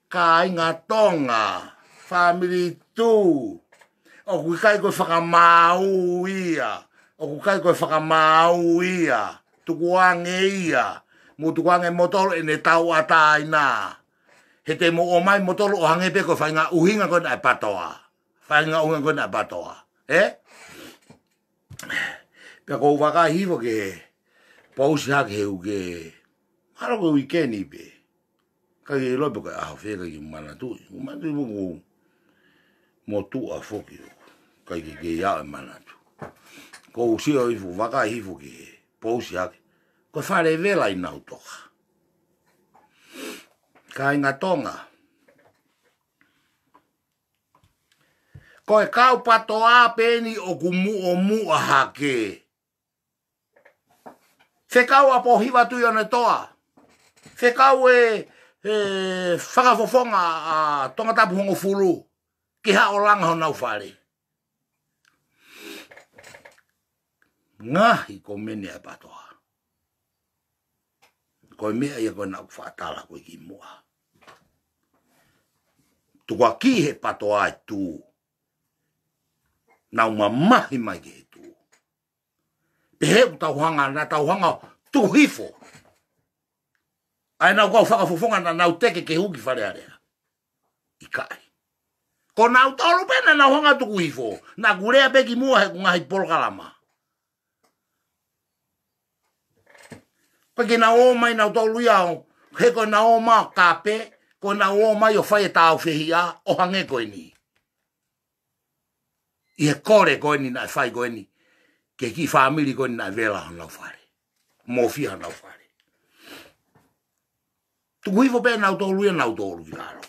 Kāinga Tonga, family two. ʻOku ʻikai ko e fakamaau ia. ʻOku ʻikai ko e fakamaau ia. Tukuange ia. Mo tukuange motolo ʻene tauʻatāina. He te mo ʻomai motolo ʻo hangē pē ko e faʻahinga ʻuhinga ko ena ʻa e PATOA. Faʻahinga ʻuhinga ko ena ʻa e PATOA. Ē? Pea ʻoku ou vakai hifo ke pousi hake he uike. Mahalo ko e uike ni pē. ʻIkai ke ʻilo pe ko e ʻaho fē, ʻikai ke manatuʻi. ʻOku manatuʻi pē ʻoku motuʻa foki ʻoku ʻikai ke kei aʻu e manatu. ʻOku ou sio hifo, vakai hifo ke pousi hake. Ko e fale vela ʻi Nautoka. Kāinga Tonga. Ko e kau PATOA pē eni ʻoku muʻomuʻa hake. Fekau ʻa Pōhiva Tuʻiʻonetoa. Fekau e, e fakafofonga ʻa Tongatapu hongofulu. Ke haʻu ʻo langa honau fale. Ngaahi komeni ʻa e PATOA. Ko e meʻa ia ko ena ʻoku faʻa tala ko ē kimuʻa. Tukuakiʻi he PATOA e tuʻu. Nau mamahi mai ki he tuʻu. Pehē ʻoku tau hanga, naʻa tau hanga tuku hifo. ʻA ʻenau kau fakafofonga naʻa nau teke ke hū ki Fale Alea. ʻIkai. Ko nautolu pē naʻa nau hanga tuku hifo. Naʻa ku lea pē kimuʻa he ʻeku ngaahi polokalama. ʻIkai ke nau ō mai nautolu ia ʻo, he ko ʻenau ō mai ʻo kape, ko ʻenau ō mai ʻo fai e tāufehiʻa, ʻo hangē ko eni. ʻI he kole ko eni naʻe fai ko eni, ki he kiʻi fāmili ko eni naʻe vela honau fale. Mofia honau fale. Tuku hifo pē nautolu ia nautolu ki lalo.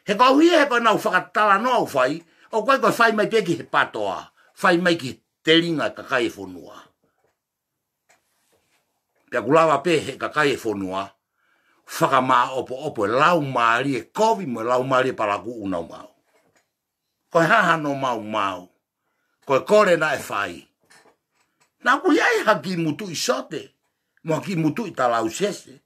He ko au ia he ko ʻenau fakatalanoa ʻoku fai, ʻoku ʻikai ko e fai mai pē ki he PATOA, fai mai ki he telinga e kakai e fonua. Pea ʻoku lava pē he kakai e fonua, fakamaʻopoʻopo e laumālie kovi mo e laumālie palakū ʻoku nau maʻu. Ko e hā hano maumau. Ko e kole naʻe fai. Naʻa ku ʻi ai ha kiʻi mutuʻi sote. Mo ha kiʻi mutuʻi talausese.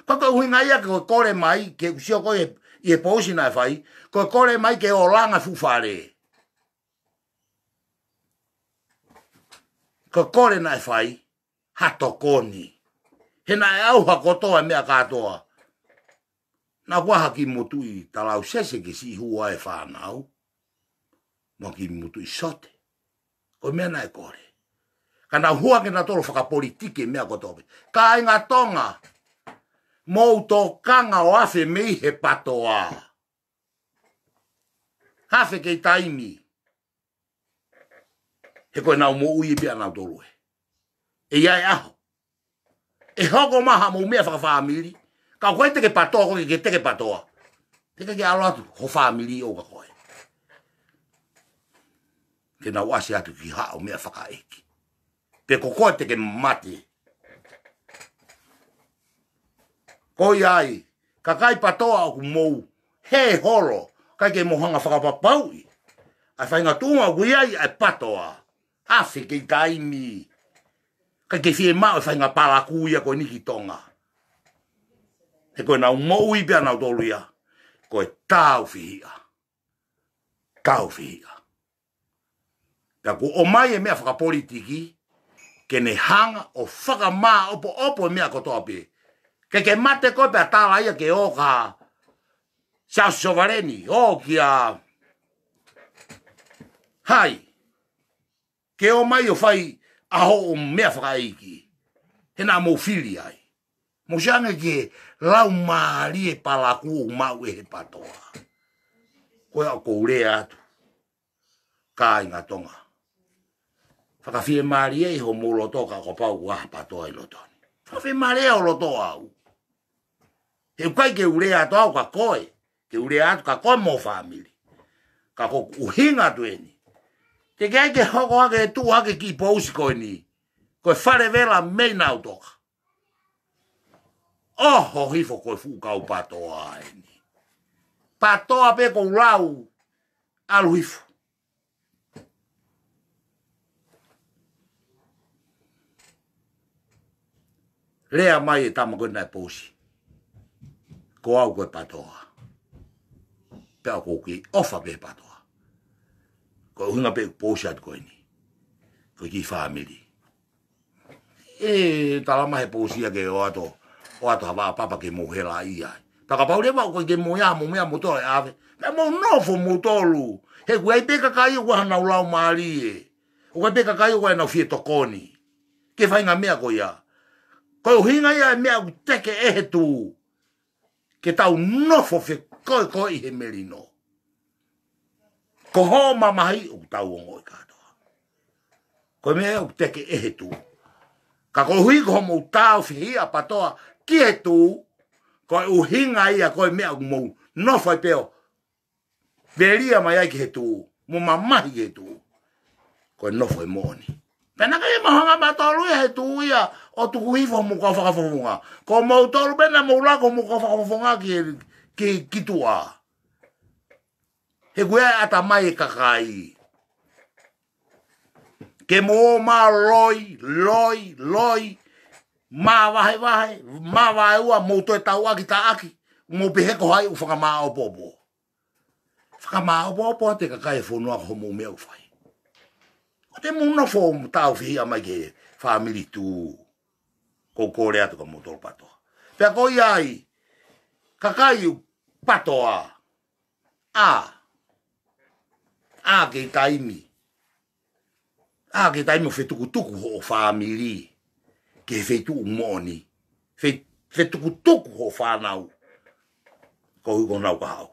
Ko e ʻuhinga ia ko e kole mai, ke u sio ko ē ʻi he pousi naʻe fai. Ko e kole mai ke ō langa fuʻu fale. Ko e kole naʻe fai. Ha tokoni. He naʻe ʻauha kotoa e meʻa kātoa. Naʻa ku ʻai ha kiʻi mutuʻi talausese ke siʻi hū ai e fānau. Mo ha kiʻi mutuʻi sote. Ko e meʻa naʻe kole. Ka nau hū hake nautolu ʻo fakapolitiki e meʻa kotoa pē. Kāinga Tonga. Mou tokanga ʻo afe mei he PATOA. Afe kei taimi. He ko ʻenau moʻui pē ʻanautolu ē. ʻE ʻi ai e ʻaho. ʻE hoko mai haʻamou meʻa fakafāmili. Ka ko e teke PATOA, ko e ke teke PATOA. Te ke ke ʻalu atu, ho fāmili ʻo ka koe. Ke nau ʻasi atu ki haʻo meʻa fakaʻeiki. Pe ko koe te ke mate. Ko ia ai, kakai PATOA ʻoku mou hē holo, ʻikai ke mou hanga fakapapauʻi. ʻA e faʻahinga tuʻunga ʻoku ʻi ai ʻa e PATOA. Afe kei taimi. ʻIkai ke fiemaʻu e faʻahinga palakū ia ko eni ki Tonga. He ko ʻenau moʻui pē ʻanautolu ia. Ko e tāufehiʻa. Tāufehiʻa. Pea kuo ʻomai e meʻa fakapolitiki, ke ne hanga ʻo fakamaʻopoʻopo e meʻa kotoa pē. Ke ke mate koe pea tala ia ke ō kia Siaosi Sovaleni, ō kia hai. Ke ō mai ʻo fai ʻa hoʻo meʻa fakaʻeiki. He naʻa mou fili ai. Mou sio ange ki he laumālie palakū ʻoku maʻu ʻe he PATOA. Ko ia ʻoku ou lea atu, kāinga Tonga. Fakafiemālieʻi homou loto ka kuo pau ʻa e PATOA ʻi loto ni. Fakafiemālieʻi ho loto au. He ʻoku ʻikai ke u lea atu au kia koe, ke u lea atu kia koe mo ho fāmili. Ka ko ʻeku ʻuhinga atu eni. Teʻeki ai ke hoko ake e tuʻu ake ki he pousi ko eni. Ko e fale vela mei Nautoka. ʻOho hifo ko e fuʻu kau PATOA eni. PATOA pē ʻoku lau, ʻalu hifo. Lea mai e tama ko ē naʻe pousi. Ko au ko e PATOA. Pea ʻoku ou kei ʻofa pē he PATOA. Ko e ʻuhinga pē ʻeku pousi atu ko eni. Ko e kiʻi fāmili. ʻE, tala mai he pousi ia ke ʻoatu, ʻoatu ha vaʻa papa ke mou hela ia. Pea kapau leva ʻoku ʻikai ke mou ʻi ai hamou meʻa moutolu ʻe ʻave, pea mou nofo moutolu. He ʻoku ʻi ai pē kakai ʻoku ʻi ai hanau laumālie. ʻOku ʻi ai pē kakai ʻoku ʻi ai hanau fie tokoni ki he faʻahinga meʻa ko ia. Ko e ʻuhinga ia e meʻa ʻoku teke ʻe he tuʻu ke tau nofo fekoekoeʻi he melino. Ko hoʻo mamahi ʻoku tau ongoʻi kātoa. Ko e meʻa ʻoku teke ʻe he tuʻu. Ka koeʻuhi ko hoʻomou tāufehiʻa PATOA ki he tuʻu, ko e ʻuhinga ia ko e meʻa ʻoku mou nofo ai pē ʻo velia mai ai ki he tuʻu, mo mamahi ki he tuʻu. Ko e nofo ʻe moʻoni. Pea naʻe ʻikai ke mau hanga ʻe mautolu ia he tuʻu ia ʻo tuku hifo homou kau fakafofonga. Ko moutolu pē naʻa mou laka homou kau fakafofonga ki, ki, ki tuʻa. He ʻoku ʻi ai e ʻatamai e kakai. Ke mou ō mai ʻo loi, loi, loi, māvahevahe, māvaeua, mou toe tauʻaki taʻaki, mou pehē ko hai ʻoku fakamāʻopoʻopo. Fakamāʻopoʻopo atu e kakai e fonua ko hoʻomou meʻa ʻoku fai. ʻOua te mou nofo ʻo tāufehiʻa mai ki he fāmili tuʻu. ʻOku ou kole atu kia moutolu PATOA. Pea ko ia ai, kakai PATOA. ʻA, ʻa kei taimi. ʻA kei taimi ʻo fetukutuku hoʻo fāmili ki he feituʻu moʻoni. Fe, fetukutuku hoʻo fānau. Koeʻuhi ko honau kahaʻu.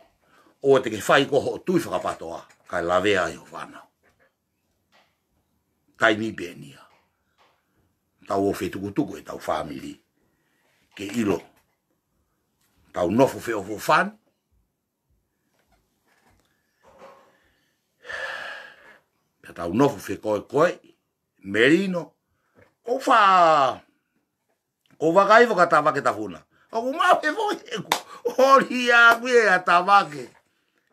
ʻOua te ke fai koe hoʻo tui faka-PATOA, kae lavea ai hoʻo fānau. Taimi pē eni ia. Tau ō fetukutuku ʻetau fāmili. Ke ʻilo. Tau nofo feʻofoʻofani. Pea tau nofo fekoekoeʻi, melino. ʻOku ou fa, ʻoku ou vakai fakaTavake Tafuna. ʻOku mau he foʻi ʻeku holi ʻaku ia ʻa Tavake.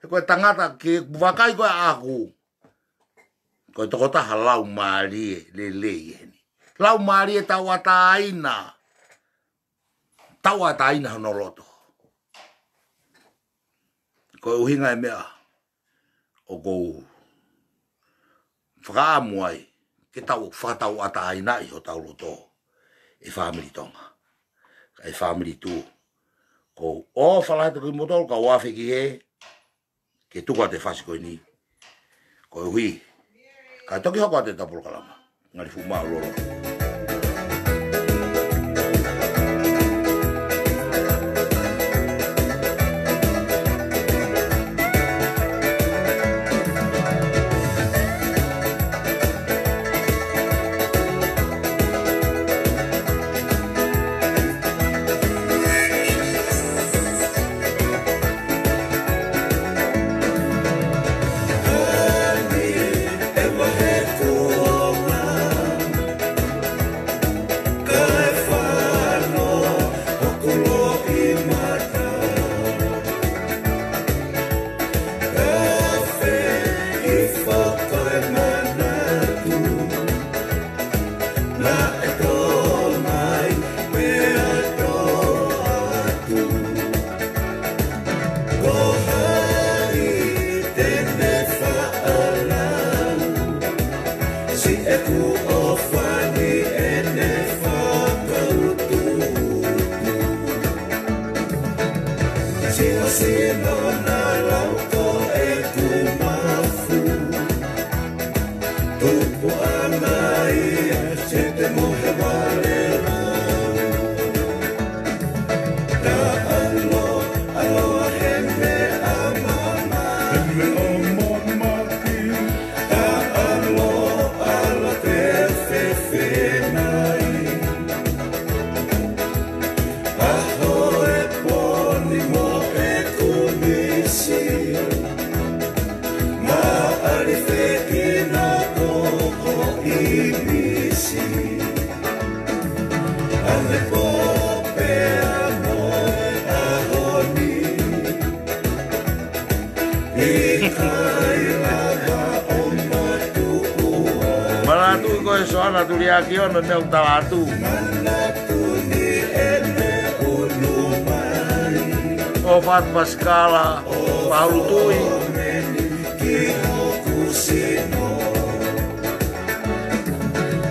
He ko e tangata ke vakai ko ē ʻaku. Ko e tokotaha laumālie lelei eni. Laumālie tauʻatāina. Tauʻatāina hono loto. Ko e ʻuhinga e meʻa ʻoku ou fakaʻamu ai ke tau fakatauʻatāinaʻi hotau loto ʻe fāmili Tonga. Kae fāmili tuʻu. ʻOku ou ʻofa lahi atu kimoutolu, kau afe ki he ke tuku atu e fasi ko eni. Koeʻuhi, ka toki hoko atu ʻetau polokalama. Ngali fuʻu mālōlō. Naʻe tō mai, meʻa tō atu. Ko hai te ne faʻa lau, siʻeku ʻofa ni ʻene fakautuutu. Sino, sino, na lau ko ʻeku mafu. Tupuʻanga ia, siete mohe vale. Misi, ʻa e pō pea mo e ʻaho ni, ʻikai lava ʻo matuʻu ai. Manatuʻi ko e Soana Tuliaki Ono, meʻa ʻoku tala atu. Manatuʻi ʻene ʻunu mai. ʻOfa atu Pasikala Pahulu Tuʻi. Ki hoku sino.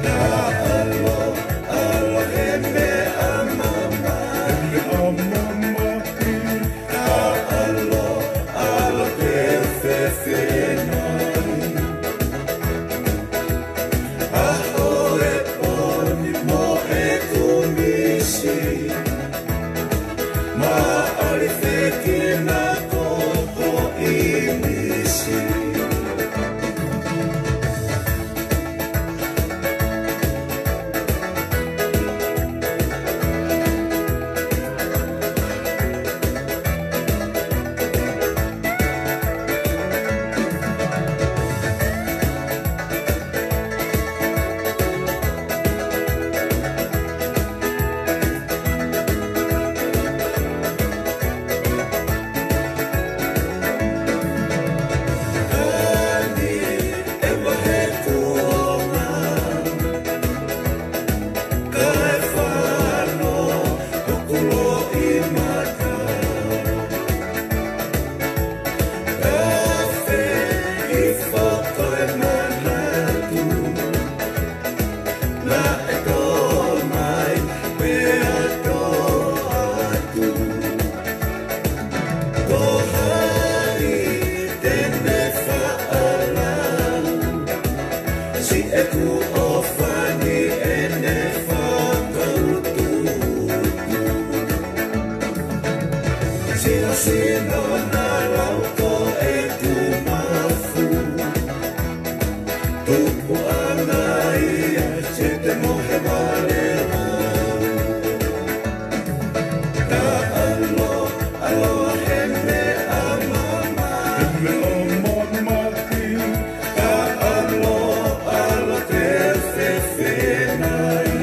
Ka ʻalu, ʻalu he meʻa mamahi. Ka ʻalu, ʻalu ke fefenai. ʻAho e pō ni mo e kumisi. Maʻalifekina ko hoʻi misi. Naʻe tō mai, pea tō atu. Ko hai te ne faʻa lau siʻeku ʻofa ni ʻene fakautuutu. Sino, sino na lau ko ʻeku mafu. Tupuʻanga ia, se te mohe vale. Ka ʻalu, ʻalu he meʻa mamahi. Ka ʻalu, ʻalu ke fefenai.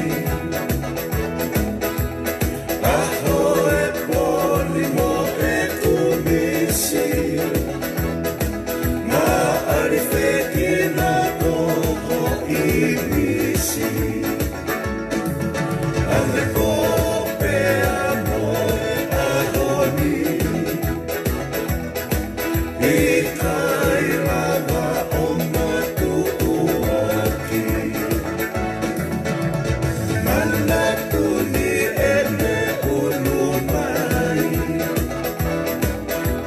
ʻAho e pō ni mo e kumisi. Maʻalifekina ko hoʻi misi. ʻA e pō pea mo e ʻaho ni. ʻIkai lava ʻo matuʻuaki. Manatuʻi ʻene ʻunu mai.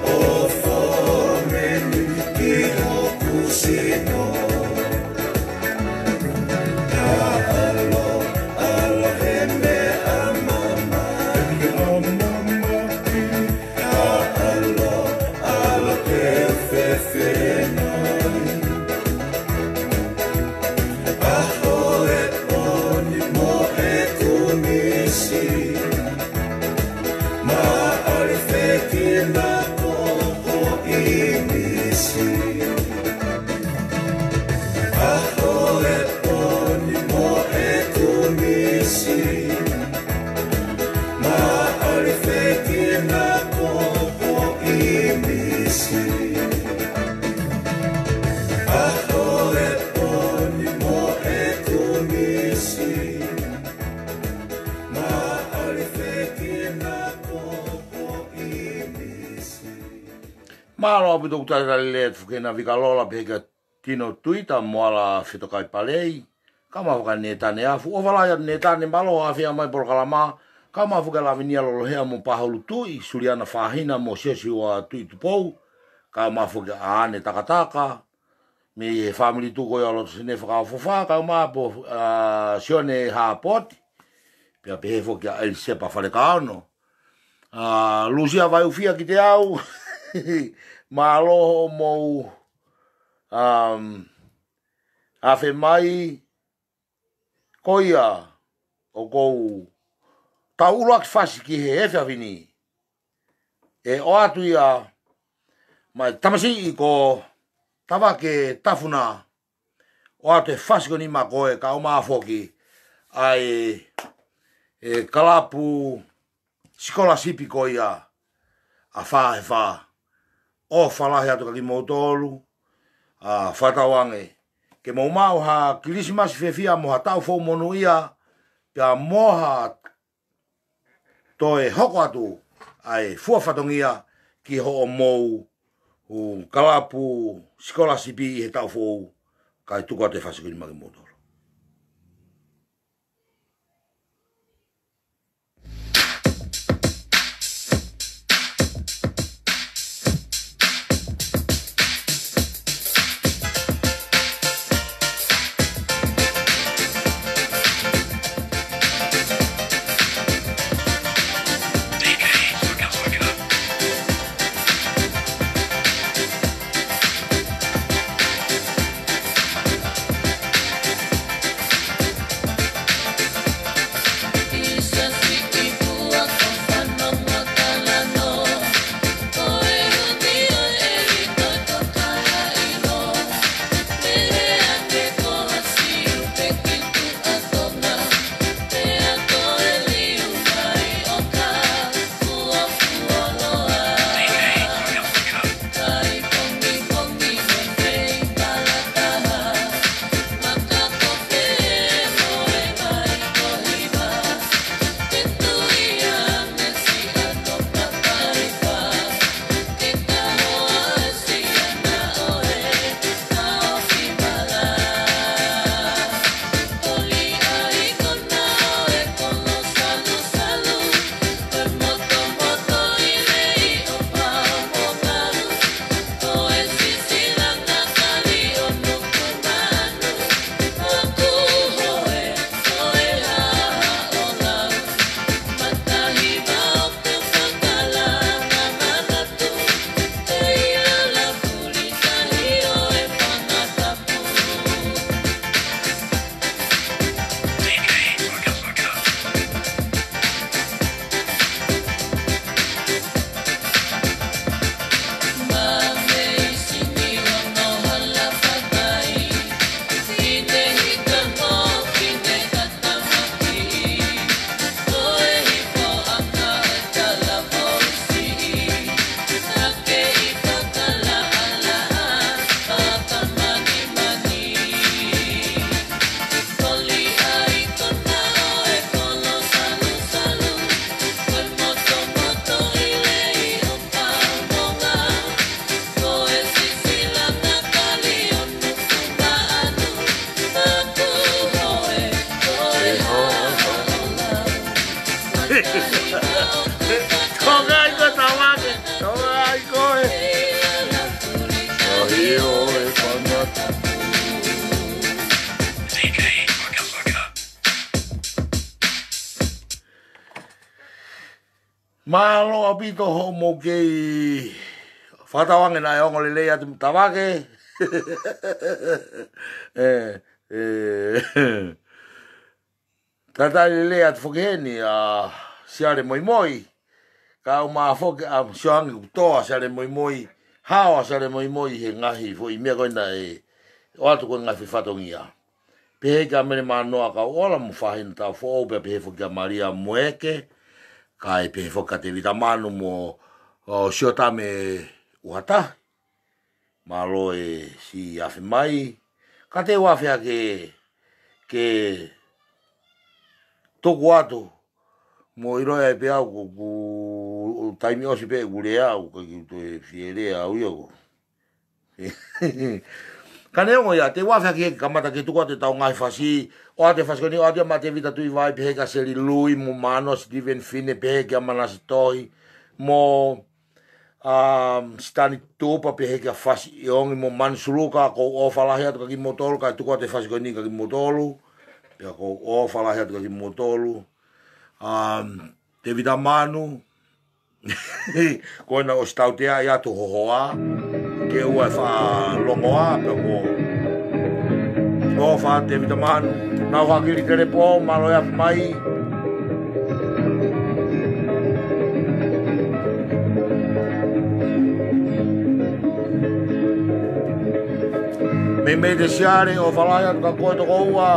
ʻO fōmeni ki hoku sino. Ka ʻalu, ʻalu he meʻa mamahi. Ka ʻalu, ʻalu ke fefenai. ʻAho e pō ni mo e kumisi. Maʻalifekina ko hoʻi misi. ʻAho e pō ni mo e kumisi. Maʻalifekina ko hoʻi misi. ʻAho e pō ni mo e kumisi. Maʻalifekina ko hoʻi misi. Mālō ʻaupito ʻoku talitali lelei atu foki ʻena Vika Lola pehē kia Tino Tuita mo Ala Fetokai Palei. Kae ʻumaʻā foki ʻa Nētane Afu. ʻOfa lahi atu Nētane, mālō ʻafeʻi mai polokalama. Kae ʻumaʻā foki ʻa Lavinia Lolohea mo Pahulu Tuʻi, Suliana Fahina mo Siosiua Tuʻitupou. Kae ʻumaʻā foki ʻa ʻAne Takataka. Mei he fāmili tuʻu ko ia ʻo Loto Sene Fakaʻofoʻofa, kae ʻumaʻā pē ʻa Sione Hapoti. Pea pehē foki ʻa ʻElisepa Falekaono. ʻA Lusia Vaiufia Kiteau. Mālō hoʻomou, um, ʻafeʻi mai. Ko ia ʻoku ou tau ʻuluaki fasi ki he efiafi ni. ʻE ʻoatu ia maʻa e tamasiʻi ko Tavake Tafuna, ʻoatu e fasi ko eni maʻa koe, kae ʻumaʻā foki ʻa e, e kalapu sikolasipi ko ia ʻa Fā he Fā. ʻOfa lahi atu kiate kimoutolu, ʻa, fakatauange ke mou maʻu ha Kilisimasi fiefia mo ha taʻu foʻou monūʻia, pea mo ha toe hoko atu ʻa e fua fatongia ki hoʻomou kalapu sikolasipi ʻi he taʻu foʻou, kae tuku atu e fasi ko eni maʻa kimoutolu. Toka ai koe Tavake, toka ai koe. Mālō ʻaupito hoʻomou kei fakatauange naʻe ongo lelei atu Tavake. ʻE, ʻe. Talitali lelei atu foki heni ʻa Siale Moimoi. Kae ʻumaʻā foki ʻa Siohangi Kuputoa, Siale Moimoi, Haoa Siale Moimoi he ngaahi foʻi meʻa ko ena ʻe ʻoatu ko e ngaahi foʻi fatongia. Pehē kia Mele Mānoa Kauʻola mo Fahina Taufoʻou, pea pehē foki kia Malia Mueke, kae pehē foki kia Tevita Manu mo, ʻo, Siotame ʻUhatahi. Mālō e siʻi afe mai. Ka te u afe hake ke tuku atu mo ʻilo ai pē au ko ʻeku taimi ʻosi pē ʻeku lea au ka kiu toe fie lea au ia ko. Ka neongo ia, te u afe hake ke kamata ke tuku atu ʻetau ngaahi fasi, ʻoatu e fasi ko eni, ʻoatu ia maʻa Tevita Tuʻivai pehē kia Seli Lui mo Mānoa Steven Fine pehē kia Manase Tohi, mo ʻa, Sitani Tupa pehē kia Fasi ʻIongi mo Manu Suluka, ʻoku ou ʻofa lahi atu kiate kimoutolu, kae tuku atu e fasi ko eni kiate kimoutolu, pea ʻoku ou ʻofa lahi atu kiate kimoutolu. ʻA, Tevita Manu, ko ena ʻosi tautea ia atu ho hoa, ke ʻoua ʻe faʻa longoa, pea ko ʻofa Tevita Manu, nau hakili telepō, mālō e afe mai. ʻI mei te siare ʻo falai atu ka ko e toko ua.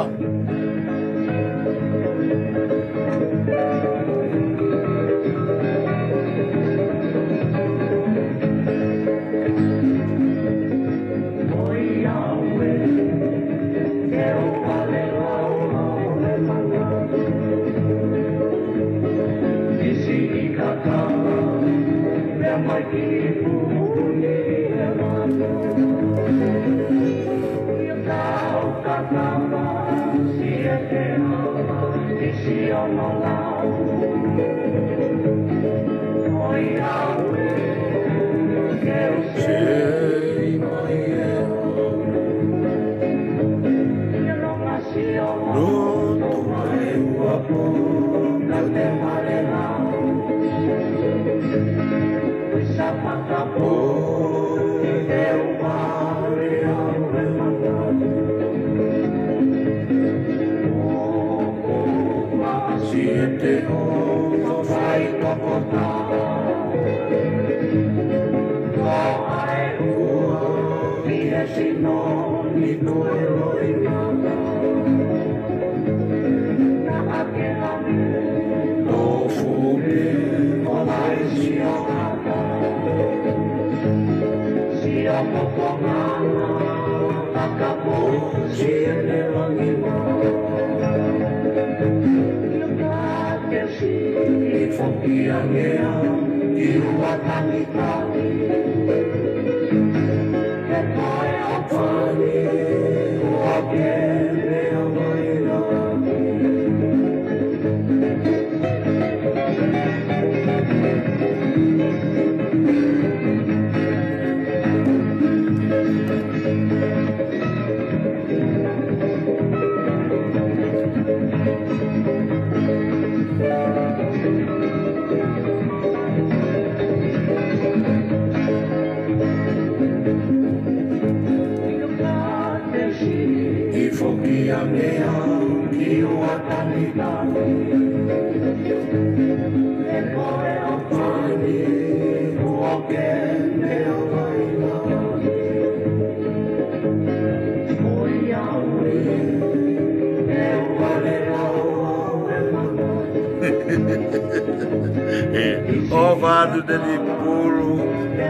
ʻOfa atu Teti Pulu,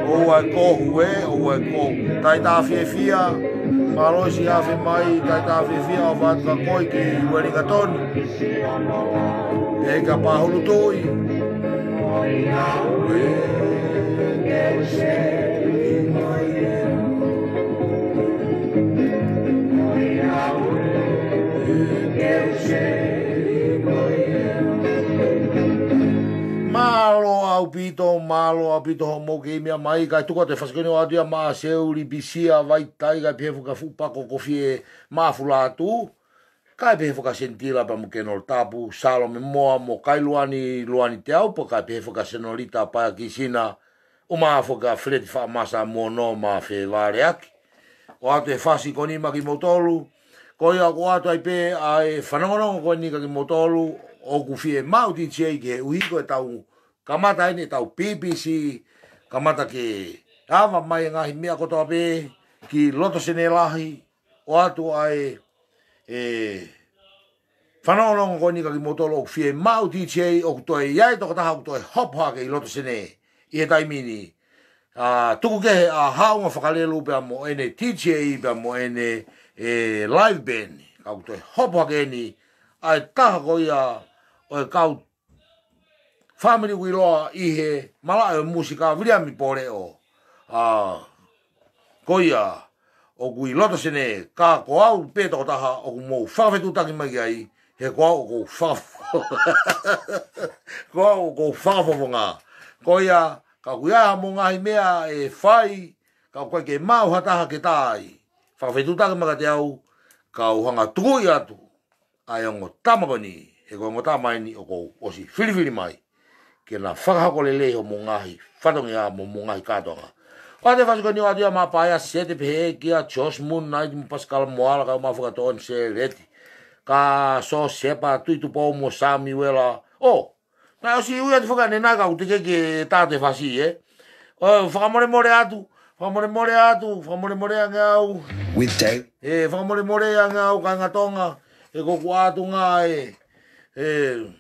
ʻoua ʻe kohu ē, ʻoua ʻe kohu. Taʻahine fiefia, mālō siʻi afe mai, taʻahine fiefia, ʻofa atu ka koe ki Uelingatoni. ʻEiki Pahulu Tuʻi. Mālō ʻaupito, mālō ʻaupito hoʻomou kei meʻa mai, kae tuku atu e fasi ko eni ʻoatu ia maʻa Seuli Pisia Vaitai, kae pehē foki kia Fuʻu Pako Kofie Mafulatu. Kae pehē foki kia Senitila pea mo Kenolo Tapu, Salome Moa mo Kailuani Luani Teaupa, kae pehē foki kia Senolita Paea Kisina, ʻumaʻā foki kia Feleti Faʻamasa mo Nōma Fevaleaki. ʻOatu e fasi ko eni maʻa kimoutolu, ko ia ʻoku ʻoatu ai pē ʻa e fanongonongo ko eni kia kimoutolu, ʻoku fiemaʻu D J ke ʻuhi ko e tau kamata eni ʻetau B B C, kamata ke ava mai e ngaahi meʻa kotoa pē ki loto sene lahi, ʻoatu ʻa e, e, fanongonongo ko eni kia kimoutolu ʻoku fiemaʻu D J ʻoku toe ʻi ai e tokotaha ʻoku toe hopo hake ʻi loto sene ʻi he taimi ni. ʻA, tuku kehe ʻa Haunga Fakalelu pea mo ʻene D J pea mo ʻene, e, live band. Ka ʻoku toe hopo hake eni ʻa e taha ko ia ʻo e kau fāmili ʻoku ʻiloa ʻi he malaʻe ʻo e mūsika, Viliami Poleʻo. ʻA, ko ia, ʻoku ʻi loto sene, ka ko au pē tokotaha ʻoku mou fakafetuʻutaki mai ki ai, he ko au ʻoku ou faka-, ko au ʻoku ou fakafofonga. Ko ia, ka ʻoku ʻi ai haʻamou ngaahi meʻa ʻe fai, ka ʻoku ʻikai ke maʻu ha taha ke tā ai, fakafetuʻutaki mai kiate au, kau hanga tukuʻi atu ʻa e ongo tama ko eni, he ko e ongo tama eni ʻoku ou ʻosi filifili mai ke na fakahoko lelei hoʻomou ngaahi fatongia mo hoʻomou ngaahi kātoanga. ʻOatu e fasi ko eni ʻoatu ia maʻa Paea Sete pehē kia Josh Moon Knight mo Pascal Moala, kae ʻumaʻā foki kia Tony Seleti, kia Siosefa Tuʻitupou mo Samiuela. ʻŌ, naʻe ʻosi ui atu foki ʻanenai ka ʻoku teʻeki ke tā atu e fasi ē. ʻŌ, fakamolemole atu, Fakamolemole atu, fakamolemole ange au. With Dave. E, fakamolemole ange au kāinga Tonga, he ko ʻeku ʻatunga ē, e,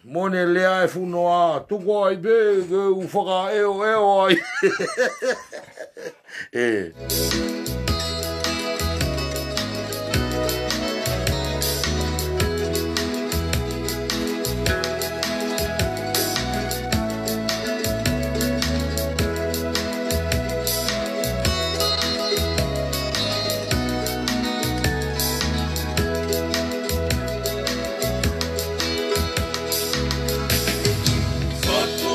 mo ʻene lea e funoa, tuku ai pē, ke u fakaʻeoʻeo ai. E. Fotu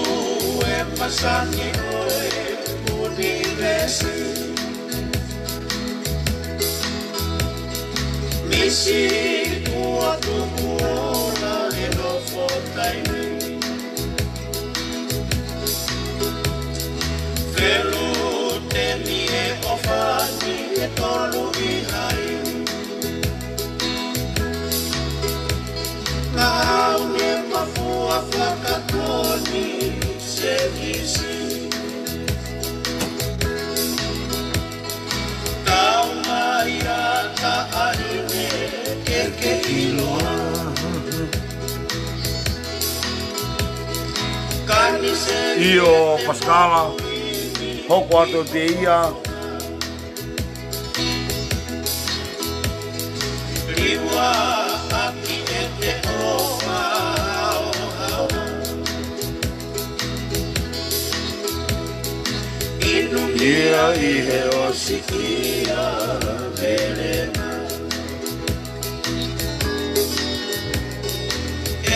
e masani ʻo e ʻunivēsi. Misi ʻoku tupu ʻo nofo taimi. Felu temi e ʻofa ni e tolu ʻi hai. Ngahau ne mafua fakakoni se misi. Kau mai a taʻahine ke ke ʻiloa. Kani se ʻIo, Pasikala. Hoko atu pē ia. Liua ʻaki e te ʻofa ʻo hawa. Inu ia ʻi he ʻosi ia velenga.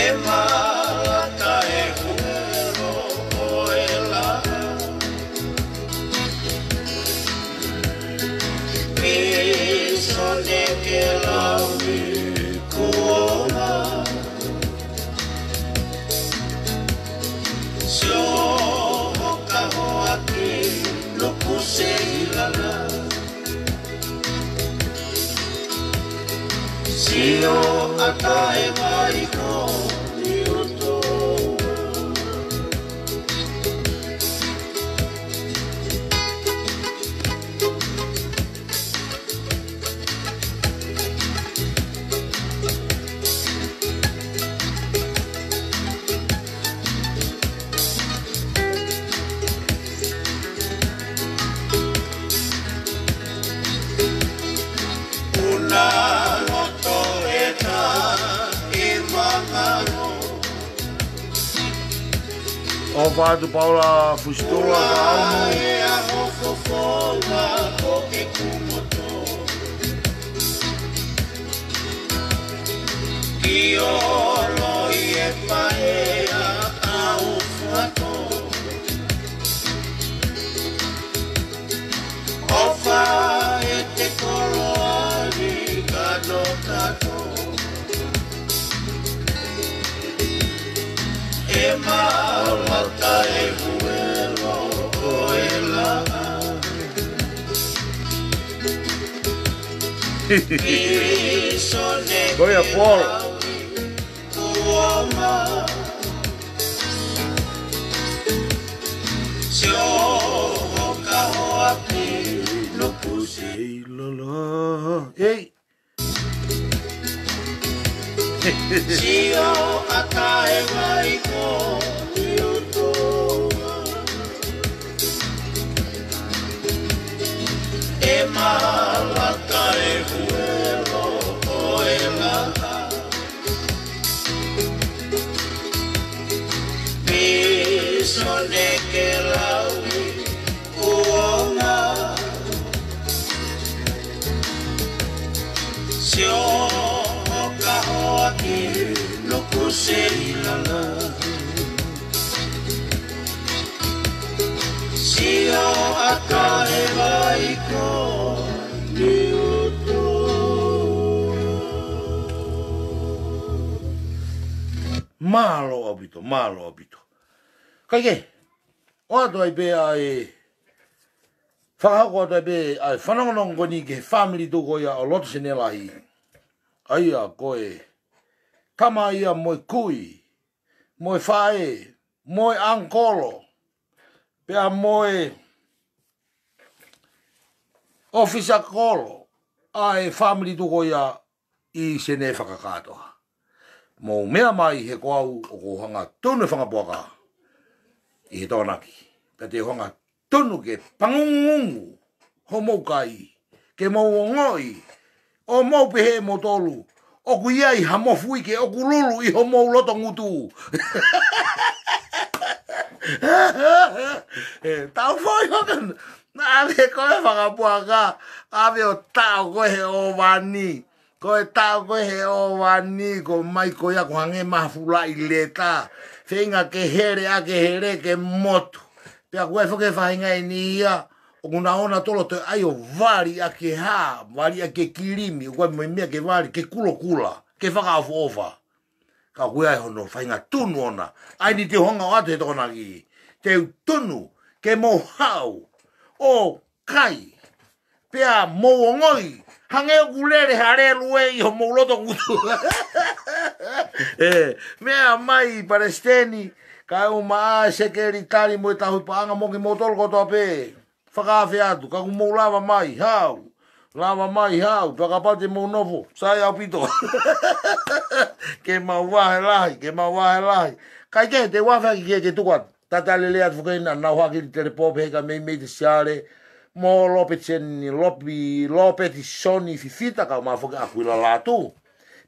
E malata e huelo ʻo e laʻā. Pīsone ke laui kuonga. Sio hoka hoaki nuku se ilala. Sio ʻata e vai ko ni uto. Una loto e ta e mangalo. ʻOfa atu Paula Fusitoa ka aunu. E aho fofonga ko e kumoto. Ki olo i e paea au fuato. ʻOfa e te koloa ni kanokato. E malata e huelo ʻo e laʻā. Ko ia, Paul. Kuonga. Sio hoka hoaki nuku se ilala. Ei. Sio ʻata e vai ko ni uto. E malata e huelo ʻo e laʻā. Pīsone ke laui kuonga. Sio hoka hoaki nuku se ilala. Sio ʻata e vai ko ni uto. Mālō ʻaupito, mālō ʻaupito. Kae kehe, ʻoatu ai pē ʻa e, fakahoko atu ai pē ʻa e fanongonongo ko eni ki he fāmili tuʻu ko ia ʻo Loto Senelahi. ʻA ia ko e tama ia mo e kui, mo e faʻē, mo e ʻangikolo, pea mo e, ʻofisa kolo ʻa e fāmili tuʻu ko ia ʻi Senē Fakakātoa. Mou meʻa mai he ko au ʻoku ou hanga tonu e fanga puaka ʻi he Tokonaki. Pea te u hanga tonu ke pangungungu homou kai, ke mou ongoʻi, ʻo mou pehē moutolu, ʻoku ʻi ai ha mofuike ʻoku lulu ʻi homou loto ngutu. ʻE, tau foʻi hokan. Naʻa ke ko e fanga puaka, ʻave ʻo taʻo koe he ʻōvani. Ko e taʻo koe he ʻōvani, ko mai ko ia ko hangē mahafulaʻi leta. Feinga ke hele ʻa ke hele ke motu. Pea ko e foke faʻahinga ʻeni ia, ʻoku na ō nautolu ʻo toe ʻai ʻo vali ʻa ke hā, vali ʻa ke kilimi, ʻoku ʻai mo e meʻa ke vali, ke kulokula, ke fakaʻofoʻofa. Ka ʻoku ʻi ai hono faʻahinga tunu ʻona. ʻAi ni te u hanga ʻo ʻoatu he Tokonaki. Te u tunu ke mou haʻu ʻo kai. Pea mou ongoʻi, hangē ʻoku lele ha lelu ʻi homou loto ngutu. ʻE, meʻa mai Palesiteni, kae ʻumaʻā e Sekelitali mo e Tauhi Paʻanga mo kimoutolu kotoa pē. Fakaafe atu, ka ʻoku mou lava mai, haʻu. Lava mai, haʻu, pea kapau te mou nofo, sai ʻaupito. Ke mau vahe lahi, ke mau vahe lahi. Kae kehe, te u afe hake ke, ke tuku atu. Talitali lelei atu foki ʻena, nau hake ʻi he telepō pehē kia Meimei Tesiale, mo Lopetisen-, Lopi-, Lopetisoni Fifita, kae ʻumaʻā foki ʻAkuila Lātū.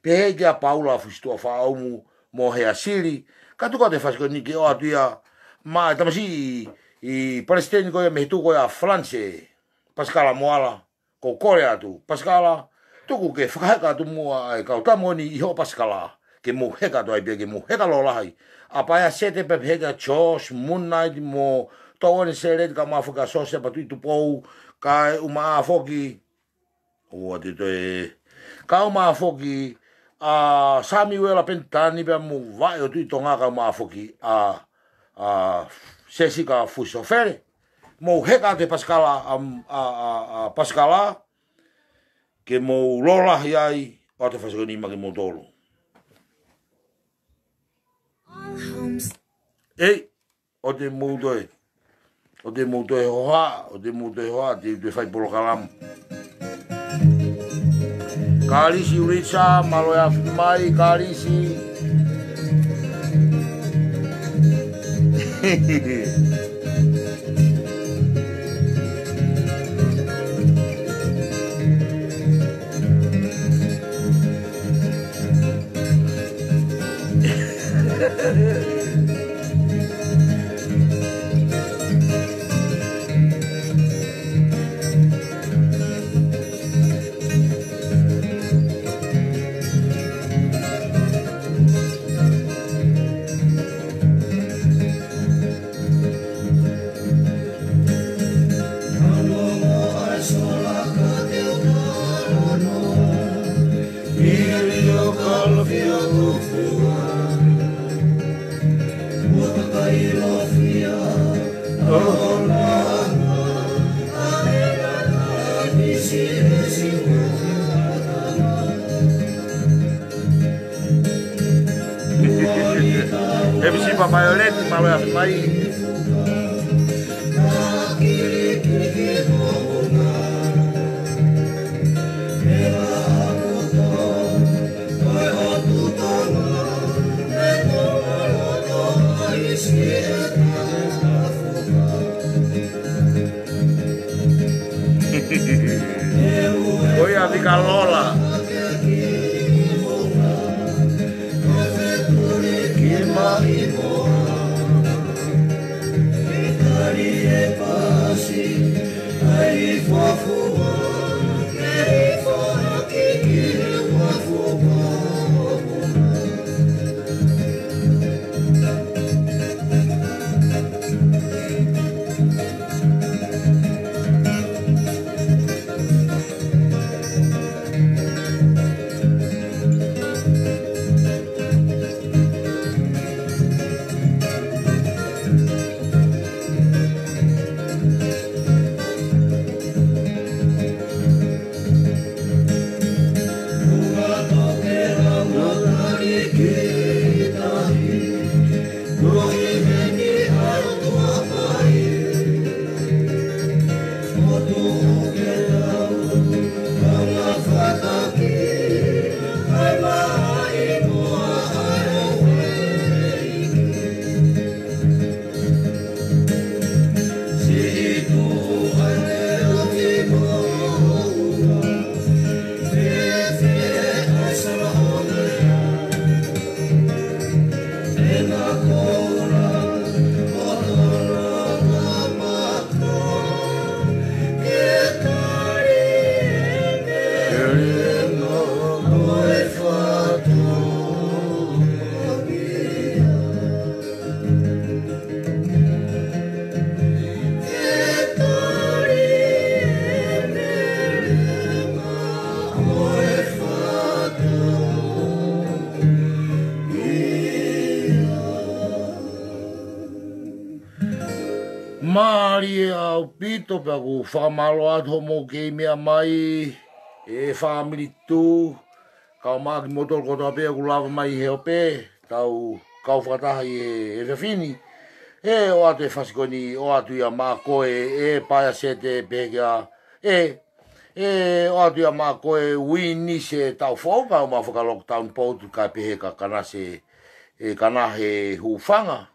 Pehē kia Paula Fusituʻa Faʻaumu, mo Hea Sili, ka tuku atu e fasi ko eni ke ʻoatu ia maʻa e tamasiʻi ʻi Palesiteni ko ia mei he tuʻu ko ia ʻa Falanise, Pasikala Moala, ʻoku ou kole atu, Pasikala, tuku ke fakaheka atu muʻa e kau tama ko eni ʻi hoʻo pasikala, ke mou heka atu ai pē ke mou heka lōlahi. ʻA Paea Sete pea pehē kia Josh, Moon Knight mo Tauone Seleti kae ʻumaʻā foki ʻa Sose Patuʻi Tupou, kae ʻumaʻā foki ʻOua te toe. Kae ʻumaʻā foki ʻa Samiuela Penitani pea mo Vaʻe ʻo Tuʻi Tonga kae ʻumaʻā foki ʻa, ʻa Sesika Fusifele. Mou heka atu he pasikala ʻa, ʻa, ʻa, ʻa pasikala ke mou lōlahi ai ʻo ʻoatu e fasi ko eni maʻa kimoutolu. ʻEi. ʻOua te mou toe. ʻOua te mou toe hohaʻa, ʻoua te mou toe hohaʻa, te, te fai polokalama. Kalisi Richard, mālō e afi mai, Kalisi. He misi pa Violet, mālō e afi mai. Ko ia Vika Lola. Ki mai. Mālie ʻaupito pea ʻoku fakamālō atu hoʻomou kei meʻa mai, ʻe fāmili Tū, kau mai kimoutolu kotoa pē ʻoku lava mai he ope, tau kau fakataha ʻi he, he efiafi ni. ʻE ʻoatu e fasi ko eni, ʻoatu ia maʻa koe, ʻe Paea Sete, pehē kia, ʻe, ʻe ʻoatu ia maʻa koe, Uinise Taufoʻou, kau mai faka-lockdown potu, kae pehē kia Kanase, ʻe Kana he hūfanga.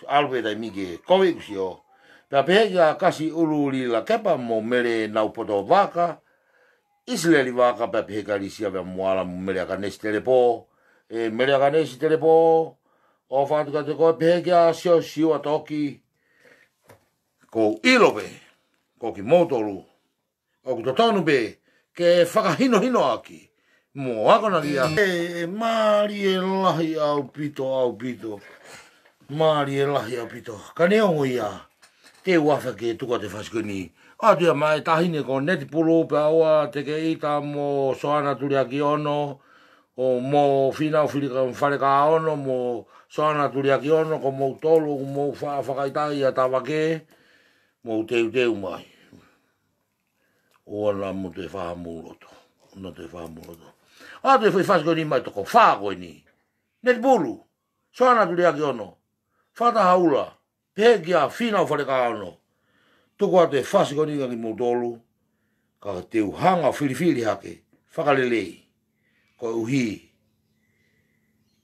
ʻAlu pē taimi ke kovi ʻeku sio. Pea pehē kia Kasi ʻUluʻuli Lakepa mo Mele Naupoto Vaka, ʻIsileli Vaka, pea pehē kia Lisia Veamoala mo Mele ʻAkanesi Telepō. ʻE Mele ʻAkanesi Telepō, ʻofa atu kiate koe, pehē kia Siosiua Toki, ʻoku ou ʻilo pē ko kimoutolu ʻoku totonu pē ke fakahinohinoʻaki mo akonakiʻi ʻaki. ʻE, ʻe mālie lahi ʻaupito, ʻaupito. Mālie lahi ʻaupito. Ka neongo ia, te u ʻofa ke tuku atu e fasi ko eni. ʻOatu ia maʻa e taʻahine ko Neti Pulu pea ʻoua te ke ʻita mo Soana Tuliakiono, ʻo mo Fīnau Fili-, Falekaono mo Soana Tuliakiono, ko moutolu ʻoku mou fa-, fakaʻitaʻi ʻa Tavake, mou teuteu mai. ʻOua naʻa mou toe faʻa mou loto. ʻOua naʻa toe faʻa mou loto. ʻOatu e foʻi fasi ko eni maʻa e toko fā ko eni. Neti Pulu, Soana Tuliakiono, Fata Haula, pehē kia Fīnau Falekaono. Tuku atu e fasi ko eni kia kimoutolu, ka te u hanga ʻo filifili hake fakalelei, koeʻuhi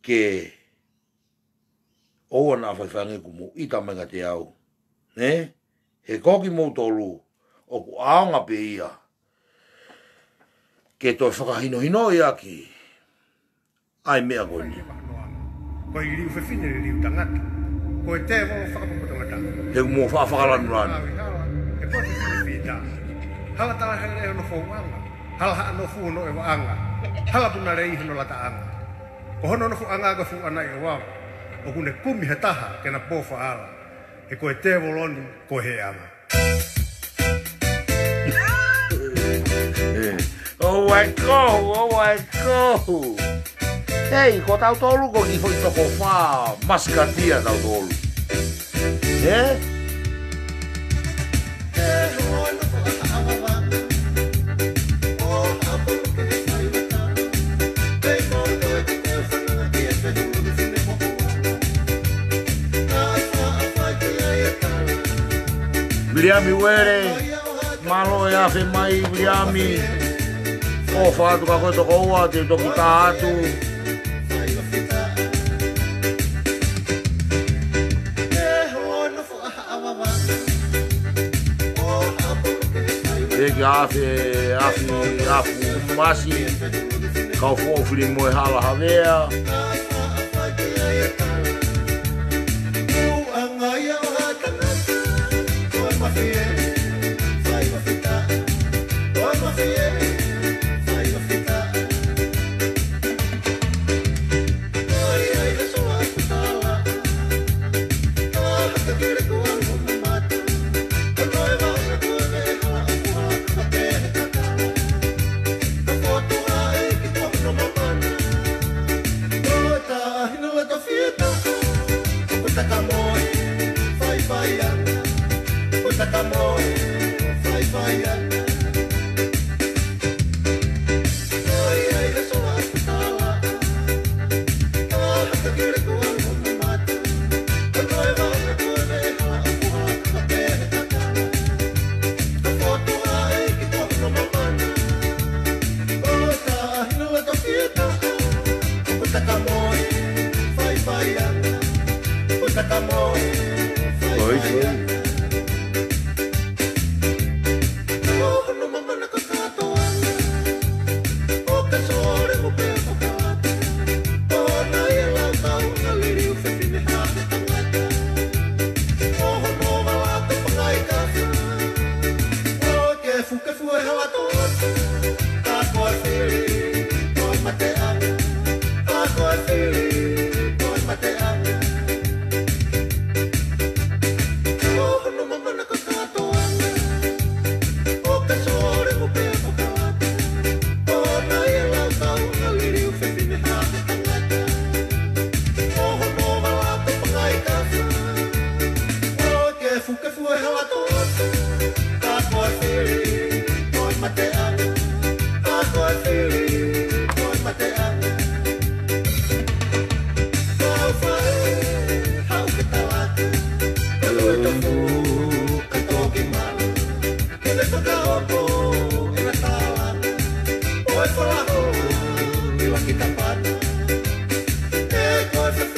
ke ʻoua naʻa faifai ange kuo mou ʻita mai kiate au. Nē? He ko kimoutolu ʻoku ʻaonga pē ia ke toe fakahinohinoʻi ʻaki ʻa e meʻa ko eni. Ko e liliu fefine liliu tangata. Ko e tēvolo fakapotopoto tangata. He ʻoku mou faʻa fakalanulanu. He ko e fefine fita. Hala tala hele hono fouʻanga. Hala haʻa nofu hono ʻevaʻanga. Hala puna lei hono lataʻanga. Ko hono nofoʻanga ko e fuʻu ʻana ʻi ʻOava. ʻOku ne kumi ha taha ke na pō faʻala. He ko e tēvolo ni ko e heʻanga. ʻOua e kohu, ʻoua e kohu. Hei, ko tautolu ko e kiʻi foʻi toko fā masikatia tautolu. Ē? Viliami Uele, mālō e afe mai, Viliami. ʻOfa atu ka ko e toko ua te u toki tā atu. Pehē kia Afi, Afi, Afu Masi, kau foʻou fili mo e Hala Havea.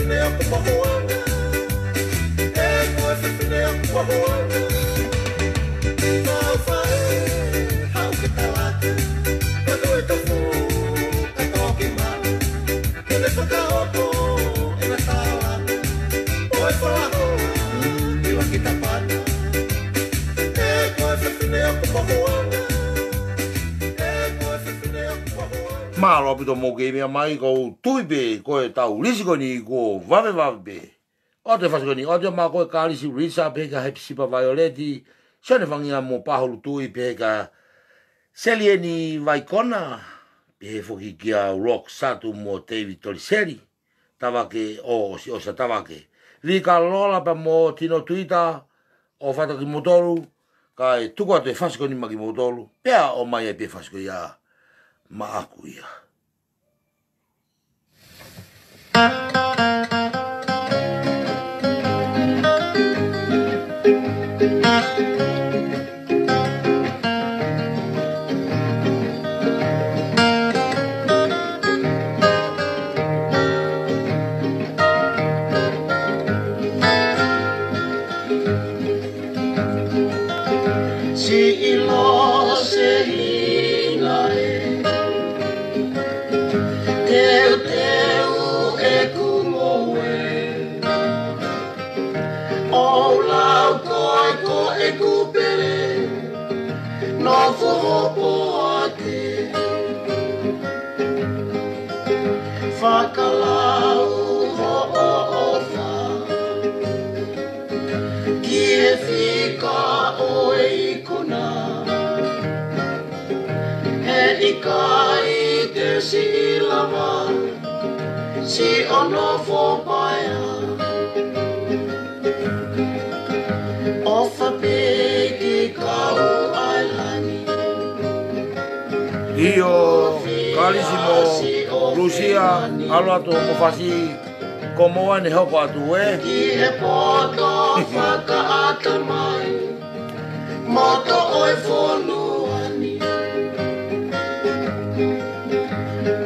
Fefine ʻoku mahuʻanga, ē ko e fefine ʻoku mahuʻanga. Fafai, haʻu ke tala atu, ka tui tofu, ka toki malu. Ke ne fakaoto, ʻena tala, ʻo e falahoa, ʻi laki tapana. Ē ko e fefine ʻoku mahuʻanga, ē ko e fefine ʻoku mahuʻanga. Mālō ʻaupito hoʻomou kei meʻa mai, ʻoku ou tui pē ko e tau lisi ko eni kuo vavevave pē. ʻOatu e fasi ko eni, ʻoatu ia maʻa koe Kalisi Risa pehē kia Hepisipa Vaioleti, Sione Fangia mo Pahulu Tui pehē kia Selieni Vaikona, pehē foki kia Rock Satu mo David Toliseli, Tavake ʻo ʻosi ʻosi ʻa Tavake. Vika Lola pea mo Tino Tuita, ʻofa atu kimoutolu, kae tuku atu e fasi ko eni maʻa kimoutolu, pea ʻomai ai pē fasi ko ia maʻaku ia. Siʻi lose hina ē, teuteu ʻeku ngoue. ʻOu lau koe ko ʻeku pele, nofo hopo ake. Fakalau hoʻo ʻofa ki he fika ʻo e ikuna. He ʻikai te siʻi lava, siʻo nofo paea. ʻOfa pē ki he kau ʻaelani. ʻIo, Kalisi mo Lusia, ʻalu atu hoʻomo fasi, ko moua ʻene hoko atu ē. Ki he poto fakaʻatamai, moto ʻo e fonua ni.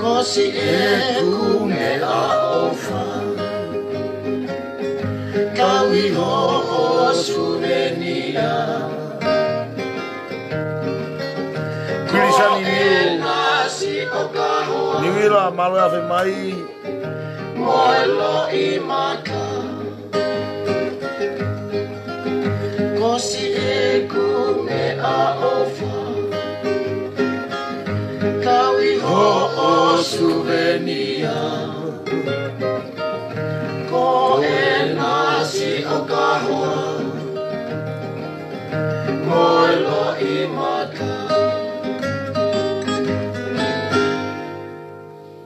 Ko siʻeku meʻaʻofa, tauhi hoʻo suvenia. Kilisani Niu. Ko ʻena siʻo kahoa. Niuila, mālō e afe mai. Mo e loʻimata. Ko siʻeku meʻaʻofa, tauhi hoʻo suvenia. Ko ʻena siʻo kahoa, mo e loʻimata.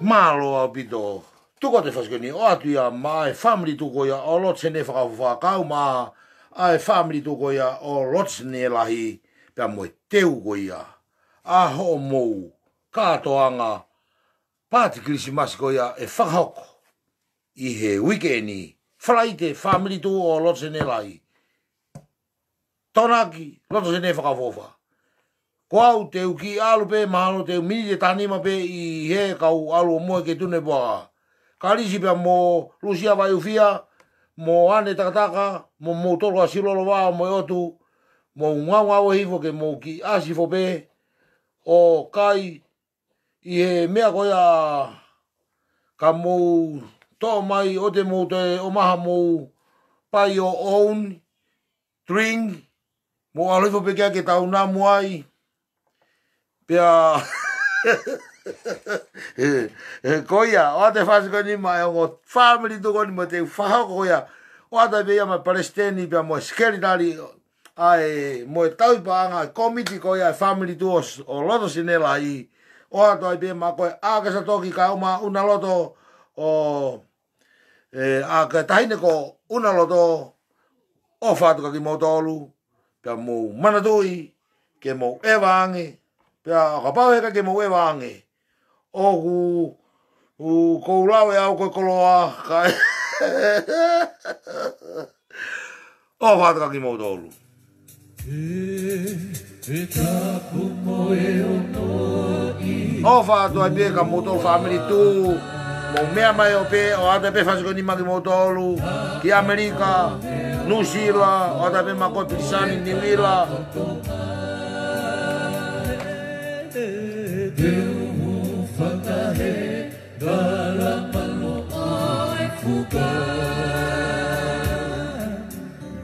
Mālō ʻaupito. Tuku atu e fasi ko eni, ʻoatu ia maʻa e fāmili tuʻu ko ia ʻo Lotesene Fakaʻofoʻofa, kau maʻa e fāmili tuʻu ko ia ʻo Lotesene Lahi, pea mo e teu ko ia ʻa hoʻomou kātoanga paati Kilisimasi ko ia ʻe fakahoko ʻi he uike ni, Falaite, fāmili tuʻu ʻo Lotesene Lahi. Tokonaki, Lotesene Fakaʻofoʻofa. Ko au te u kiʻi ʻalu pē, mahalo te u miniti ʻe taha nima pē ʻi he kau ʻalu ʻo mohe ki Tunuʻupuaka. Kalisi pea mo Lusia Vaiufia, mo ʻAne Takataka, mo moutolu ʻa Silolo Vao mo e ʻOtu, mou ngaungaue hifo ke mou kiʻi ʻasi hifo pē ʻo kai ʻi he meʻa ko ia ka mou toʻo mai, ʻoua te mou toe ʻomai haʻamou pai ʻo own drink, mou ʻalu hifo pē ki ai ke tau namu ai. Pea ko ia, ʻoatu e fasi ko eni maʻa e ongo fāmili tuʻu ko eni mo e teu fakahoko ko ia. ʻOatu ai pē ia maʻa e palesiteni pea mo e sekelitali ʻa e, mo e tauhi paʻanga e kōmiti ko ia e fāmili tuʻu ʻo, ʻo Lotesene Lahi. ʻOatu ai pē maʻa koe ʻAkesa Toki kae ʻumaʻā ʻUnaloto ʻo, ē, ʻa e taʻahine ko ʻUnaloto, ʻofa atu kia kimoutolu, pea mou manatuʻi ke mou ʻeva ange, pea ʻo kapau heʻikai ke mou ʻeva ange, ʻoku, ʻoku ou lau ʻe au ko e koloa, kae ʻofa atu kia kimoutolu. ʻOfa atu ai pē kia moutolu fāmili tuʻu Mou meʻa mai ʻo pehē, ʻoatu pē fasi ko eni maʻa kimoutolu, ki ʻAmelika, Nuʻusila, ʻoatu pē maʻa koe Pilisani, Niu ʻIla.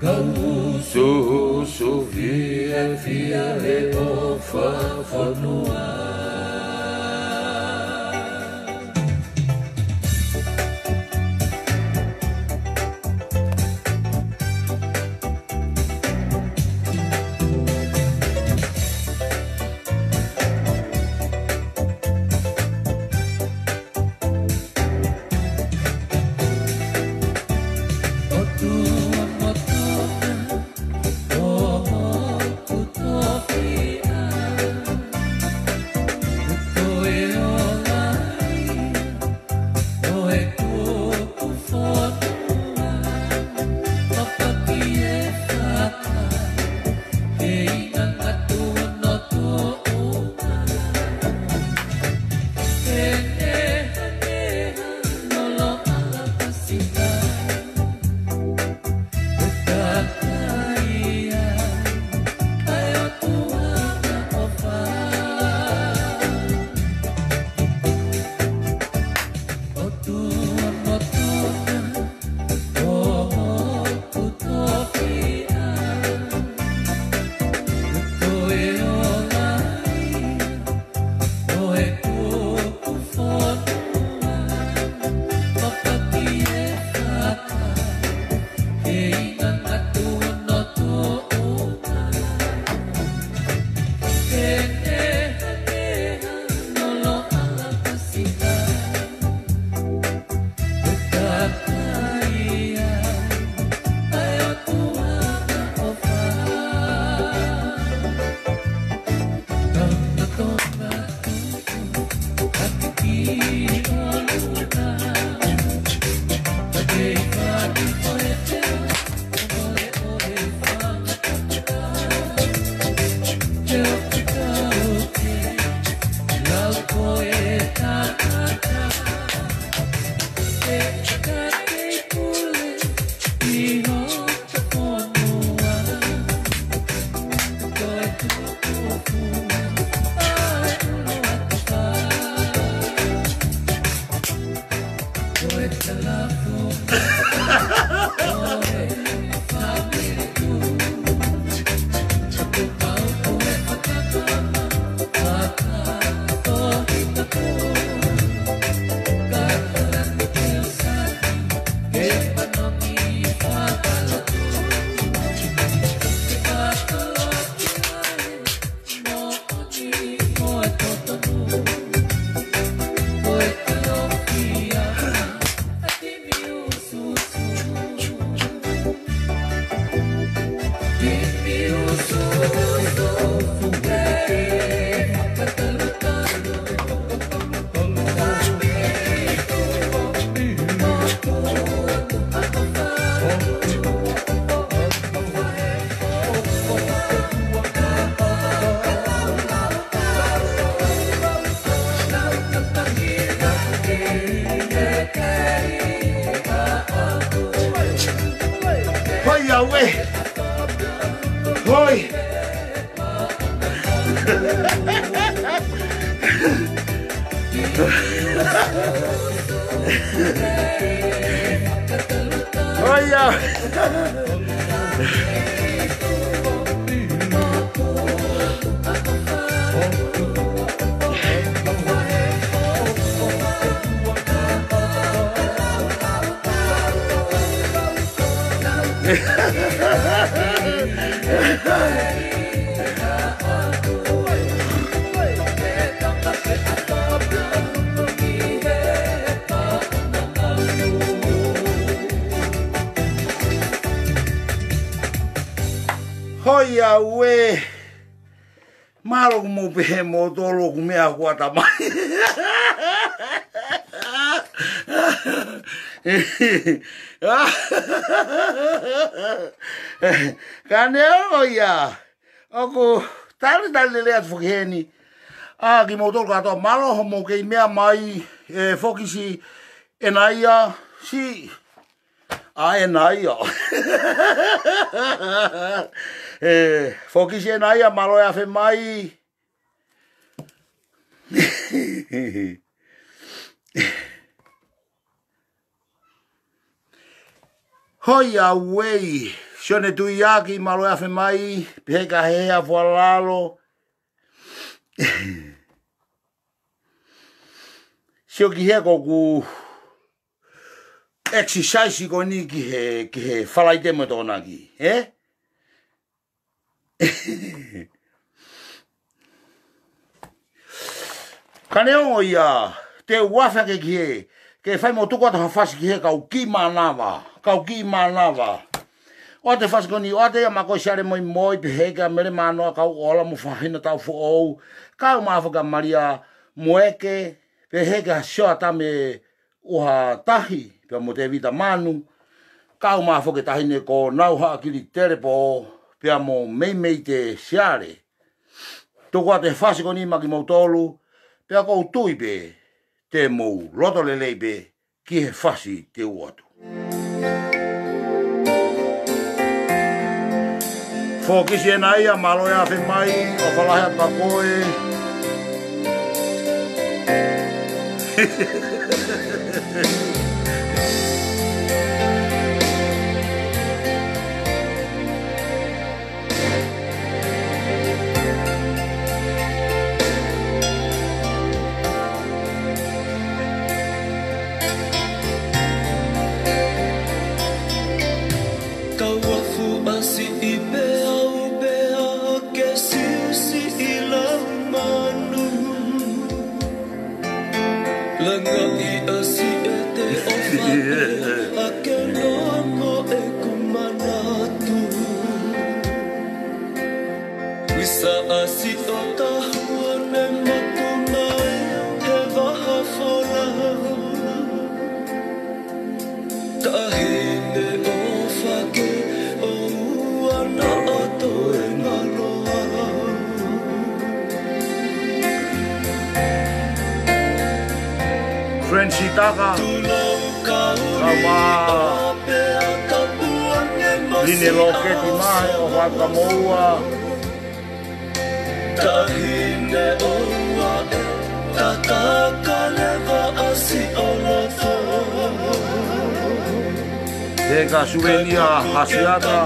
Kau susu fiefia he ʻofa fonua. Hoi, auē. Hoi. Hoi, auē. Hoi, auē. Mālō ʻoku mou pehē moutolu ʻoku meʻa kuo ʻata mai. Ka neongo ia, ʻoku talitali lelei atu foki heni. ʻA kimoutolu kātoa, mālō hoʻomou kei meʻa mai, ē, foki siʻi ʻEnaia, si, ʻa ʻEnaia. ʻE, Fokisi ʻEnaia, mālō e afe mai. Hoi a uei, Sione Tuiaki, mālō e afe mai, pehē kia Hehea Fualalo. Sio ki he ko ʻeku exercise ko eni ki he, ki he Falaite mo e Tokonaki, ē? Ka neongo ia, te u afe hake ki he, ke fai mo tuku atu ha fasi ki he kau kiʻi mānava, kau kiʻi mānava. ʻOatu e fasi ko eni, ʻoatu ia maʻa koe Siale Moimoi, pehē kia Mele Mānoa Kauʻola mo Fahina Taufoʻou, kau mai foki kia Malia Mueke, pehē kia Sioatame ʻUhatahi, pea mo Tevita Manu, kau mai foki e taʻahine ko Nauhaʻakili Telepō, pea mo Meimei Te Siale. Tuku atu e fasi ko eni maʻa kimoutolu, pea ʻoku ou tui pē te mou loto lelei pē ki he fasi te u ʻoatu. Fokisi ʻEnaia, mālō e afe mai, ʻofa lahi atu kia koe. Kau afu ʻa siʻi pē au pea ke siʻisiʻi lau manu. Langaʻi ʻa siʻete ʻofa pea ke noa mo ʻeku manatu. Visa ʻa siʻo tahuane maku mai he vaha folau. Taʻahine ʻofa ke ʻoua naʻa toe ngalo au. Francis Taka, Tulou kau kau mā. Line Loketi mai, ʻofa atu kia moua. Taʻahine ʻoua ʻe tataka leva ʻa siʻo loto. Pehē kia Suvenia Hasiata.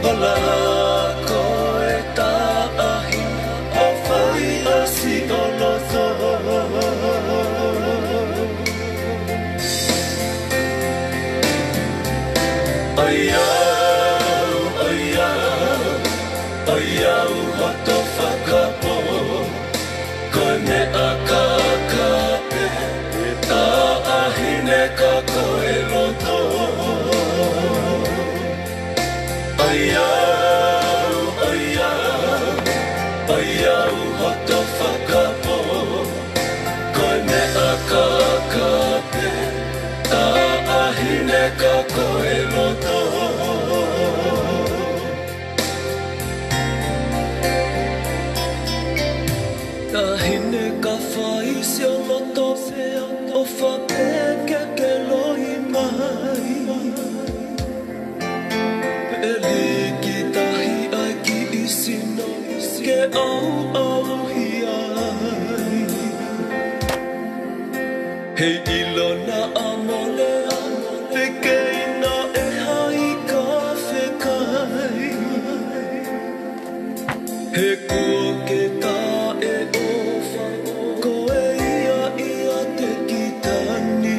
Ola ko e taʻahine ʻofa ʻi ʻasi ʻo loto. ʻOiau, ʻoiau, ʻoiau hoto fakapō. Ko e meʻa kākā pē, taʻahine ka ko e loto. ʻOiau, ʻoiau, ʻoiau hoto fakapō. Ko e meʻa kākā pē, taʻahine ka ko e loto. Taʻahine ka fai siʻo loto pea ʻofa pē ke ke loi mai. Pea liki tahi ʻa e kiʻi sino ke ʻauʻauhi ai. He ʻilo naʻa mole ʻa e pekeina ʻe hai ka fekai. He kuo ke taʻeʻofa koe ia ʻiate kita ni.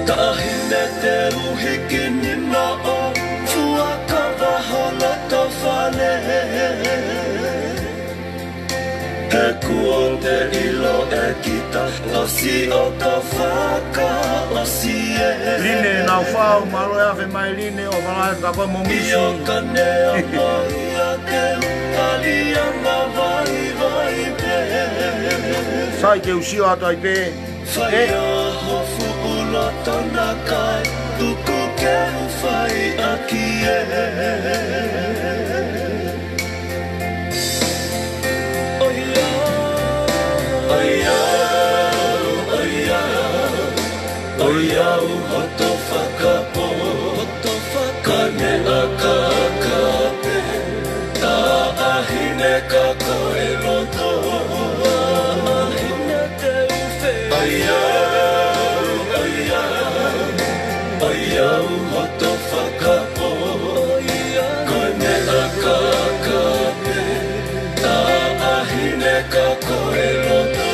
Taʻahine te u hiki nima ʻo fuakava ho loto fale. He kuo te ʻilo ʻe kita ʻosi ʻo ka fakaʻosi ē. Line Naufau, mālō e afe mai Line, ʻofa lahi atu kia koe mo Misi. Ia ka ne apo ia te u tali anga vaivai pē. Sai te u sio atu ai pē. Fai ʻa ho fuʻu loto na kai, tuku ke u fai ʻaki ē. ʻOiauē, ʻoiauē, ʻoiauē, ʻoiauē hoto fakapō, hoto fakapō, ka ne ʻakaka pē, taʻahine ka ko e loto. ʻOiauē, ʻoiauē, ʻoiauē hoto fakapō, ka ne ʻakaka pē, taʻahine ka ko e loto.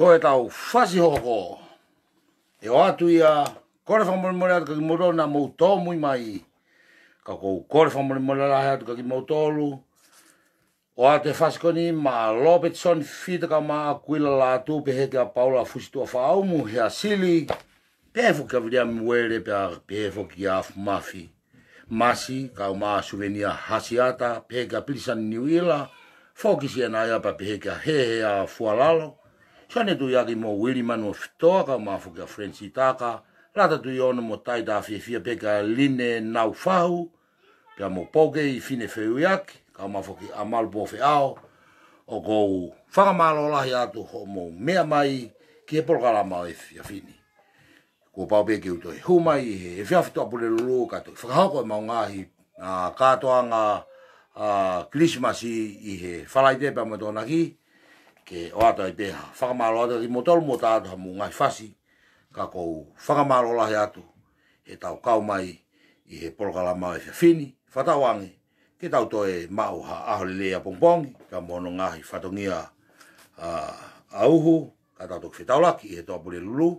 Ko ʻetau fasi hoko, ʻe ʻoatu ia, kole fakamolemole atu kiate kimoutolu naʻa mou tōmui mai. Ka ʻoku ou kole fakamolemole lahi atu kiate kimoutolu. ʻOatu e fasi ko eni maʻa Lōpetisoni Fita kae ʻumaʻā ʻAkuila Lātū, pehē kia Paula Fusituʻa Faʻaumu, Hea Sili, pehē foki kia Viliami Uele, pea pehē foki kia Afu Mafi Masi, kae ʻumaʻā Suvenia Hasiata, pehē kia Pilisani Niuʻila, Foki Sianaia, pea pehē kia Hehea Fualalo, Sione Tuiaki mo Uili Manuofitoa, kae ʻumaʻā foki kia Frensi Taka, Lata Tuiono mo Taita Fiefia, pehē kia Line Naufahu, pea mo Poukei Fine Feuiaki, kae ʻumaʻā foki ʻa Malu Pōfeʻao. ʻOku ou fakamālō lahi atu hoʻomou meʻa mai ki he polokalama ʻo e efiafi ni. Kuo pau pē ke u toe hū mai he efiafi Tuʻapulelulu kae toe fakahoko ʻemau ngaahi, ā, kātoanga, ā, Kilisimasi ʻi he Falaite pea mo e Tokonaki, ke ʻoatu ai pē ha fakamālō atu kiate kimoutolu mo tā atu haʻamou ngaahi fasi, ka ʻoku ou fakamālō lahi atu heʻetau kau mai ʻi he polokalama ʻo e efiafi ni, fakatauange ke tau toe maʻu ha ʻaho lelei ʻapongipongi, kae ʻumaʻā hono ngaahi fatongia, ā, ʻa uhu, ka tau toki fetaulaki ʻi he Tuʻapulelulu,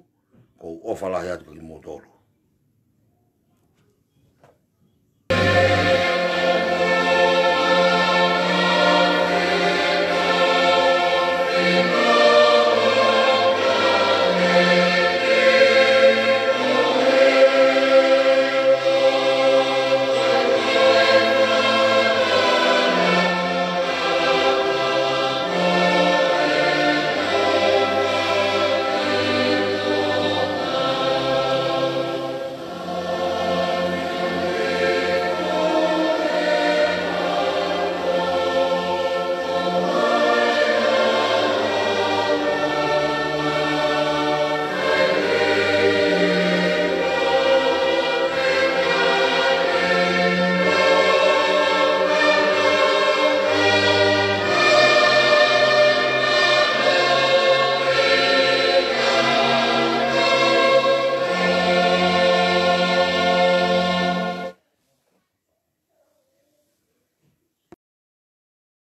ʻoku ou ʻofa lahi atu kiate kimoutolu.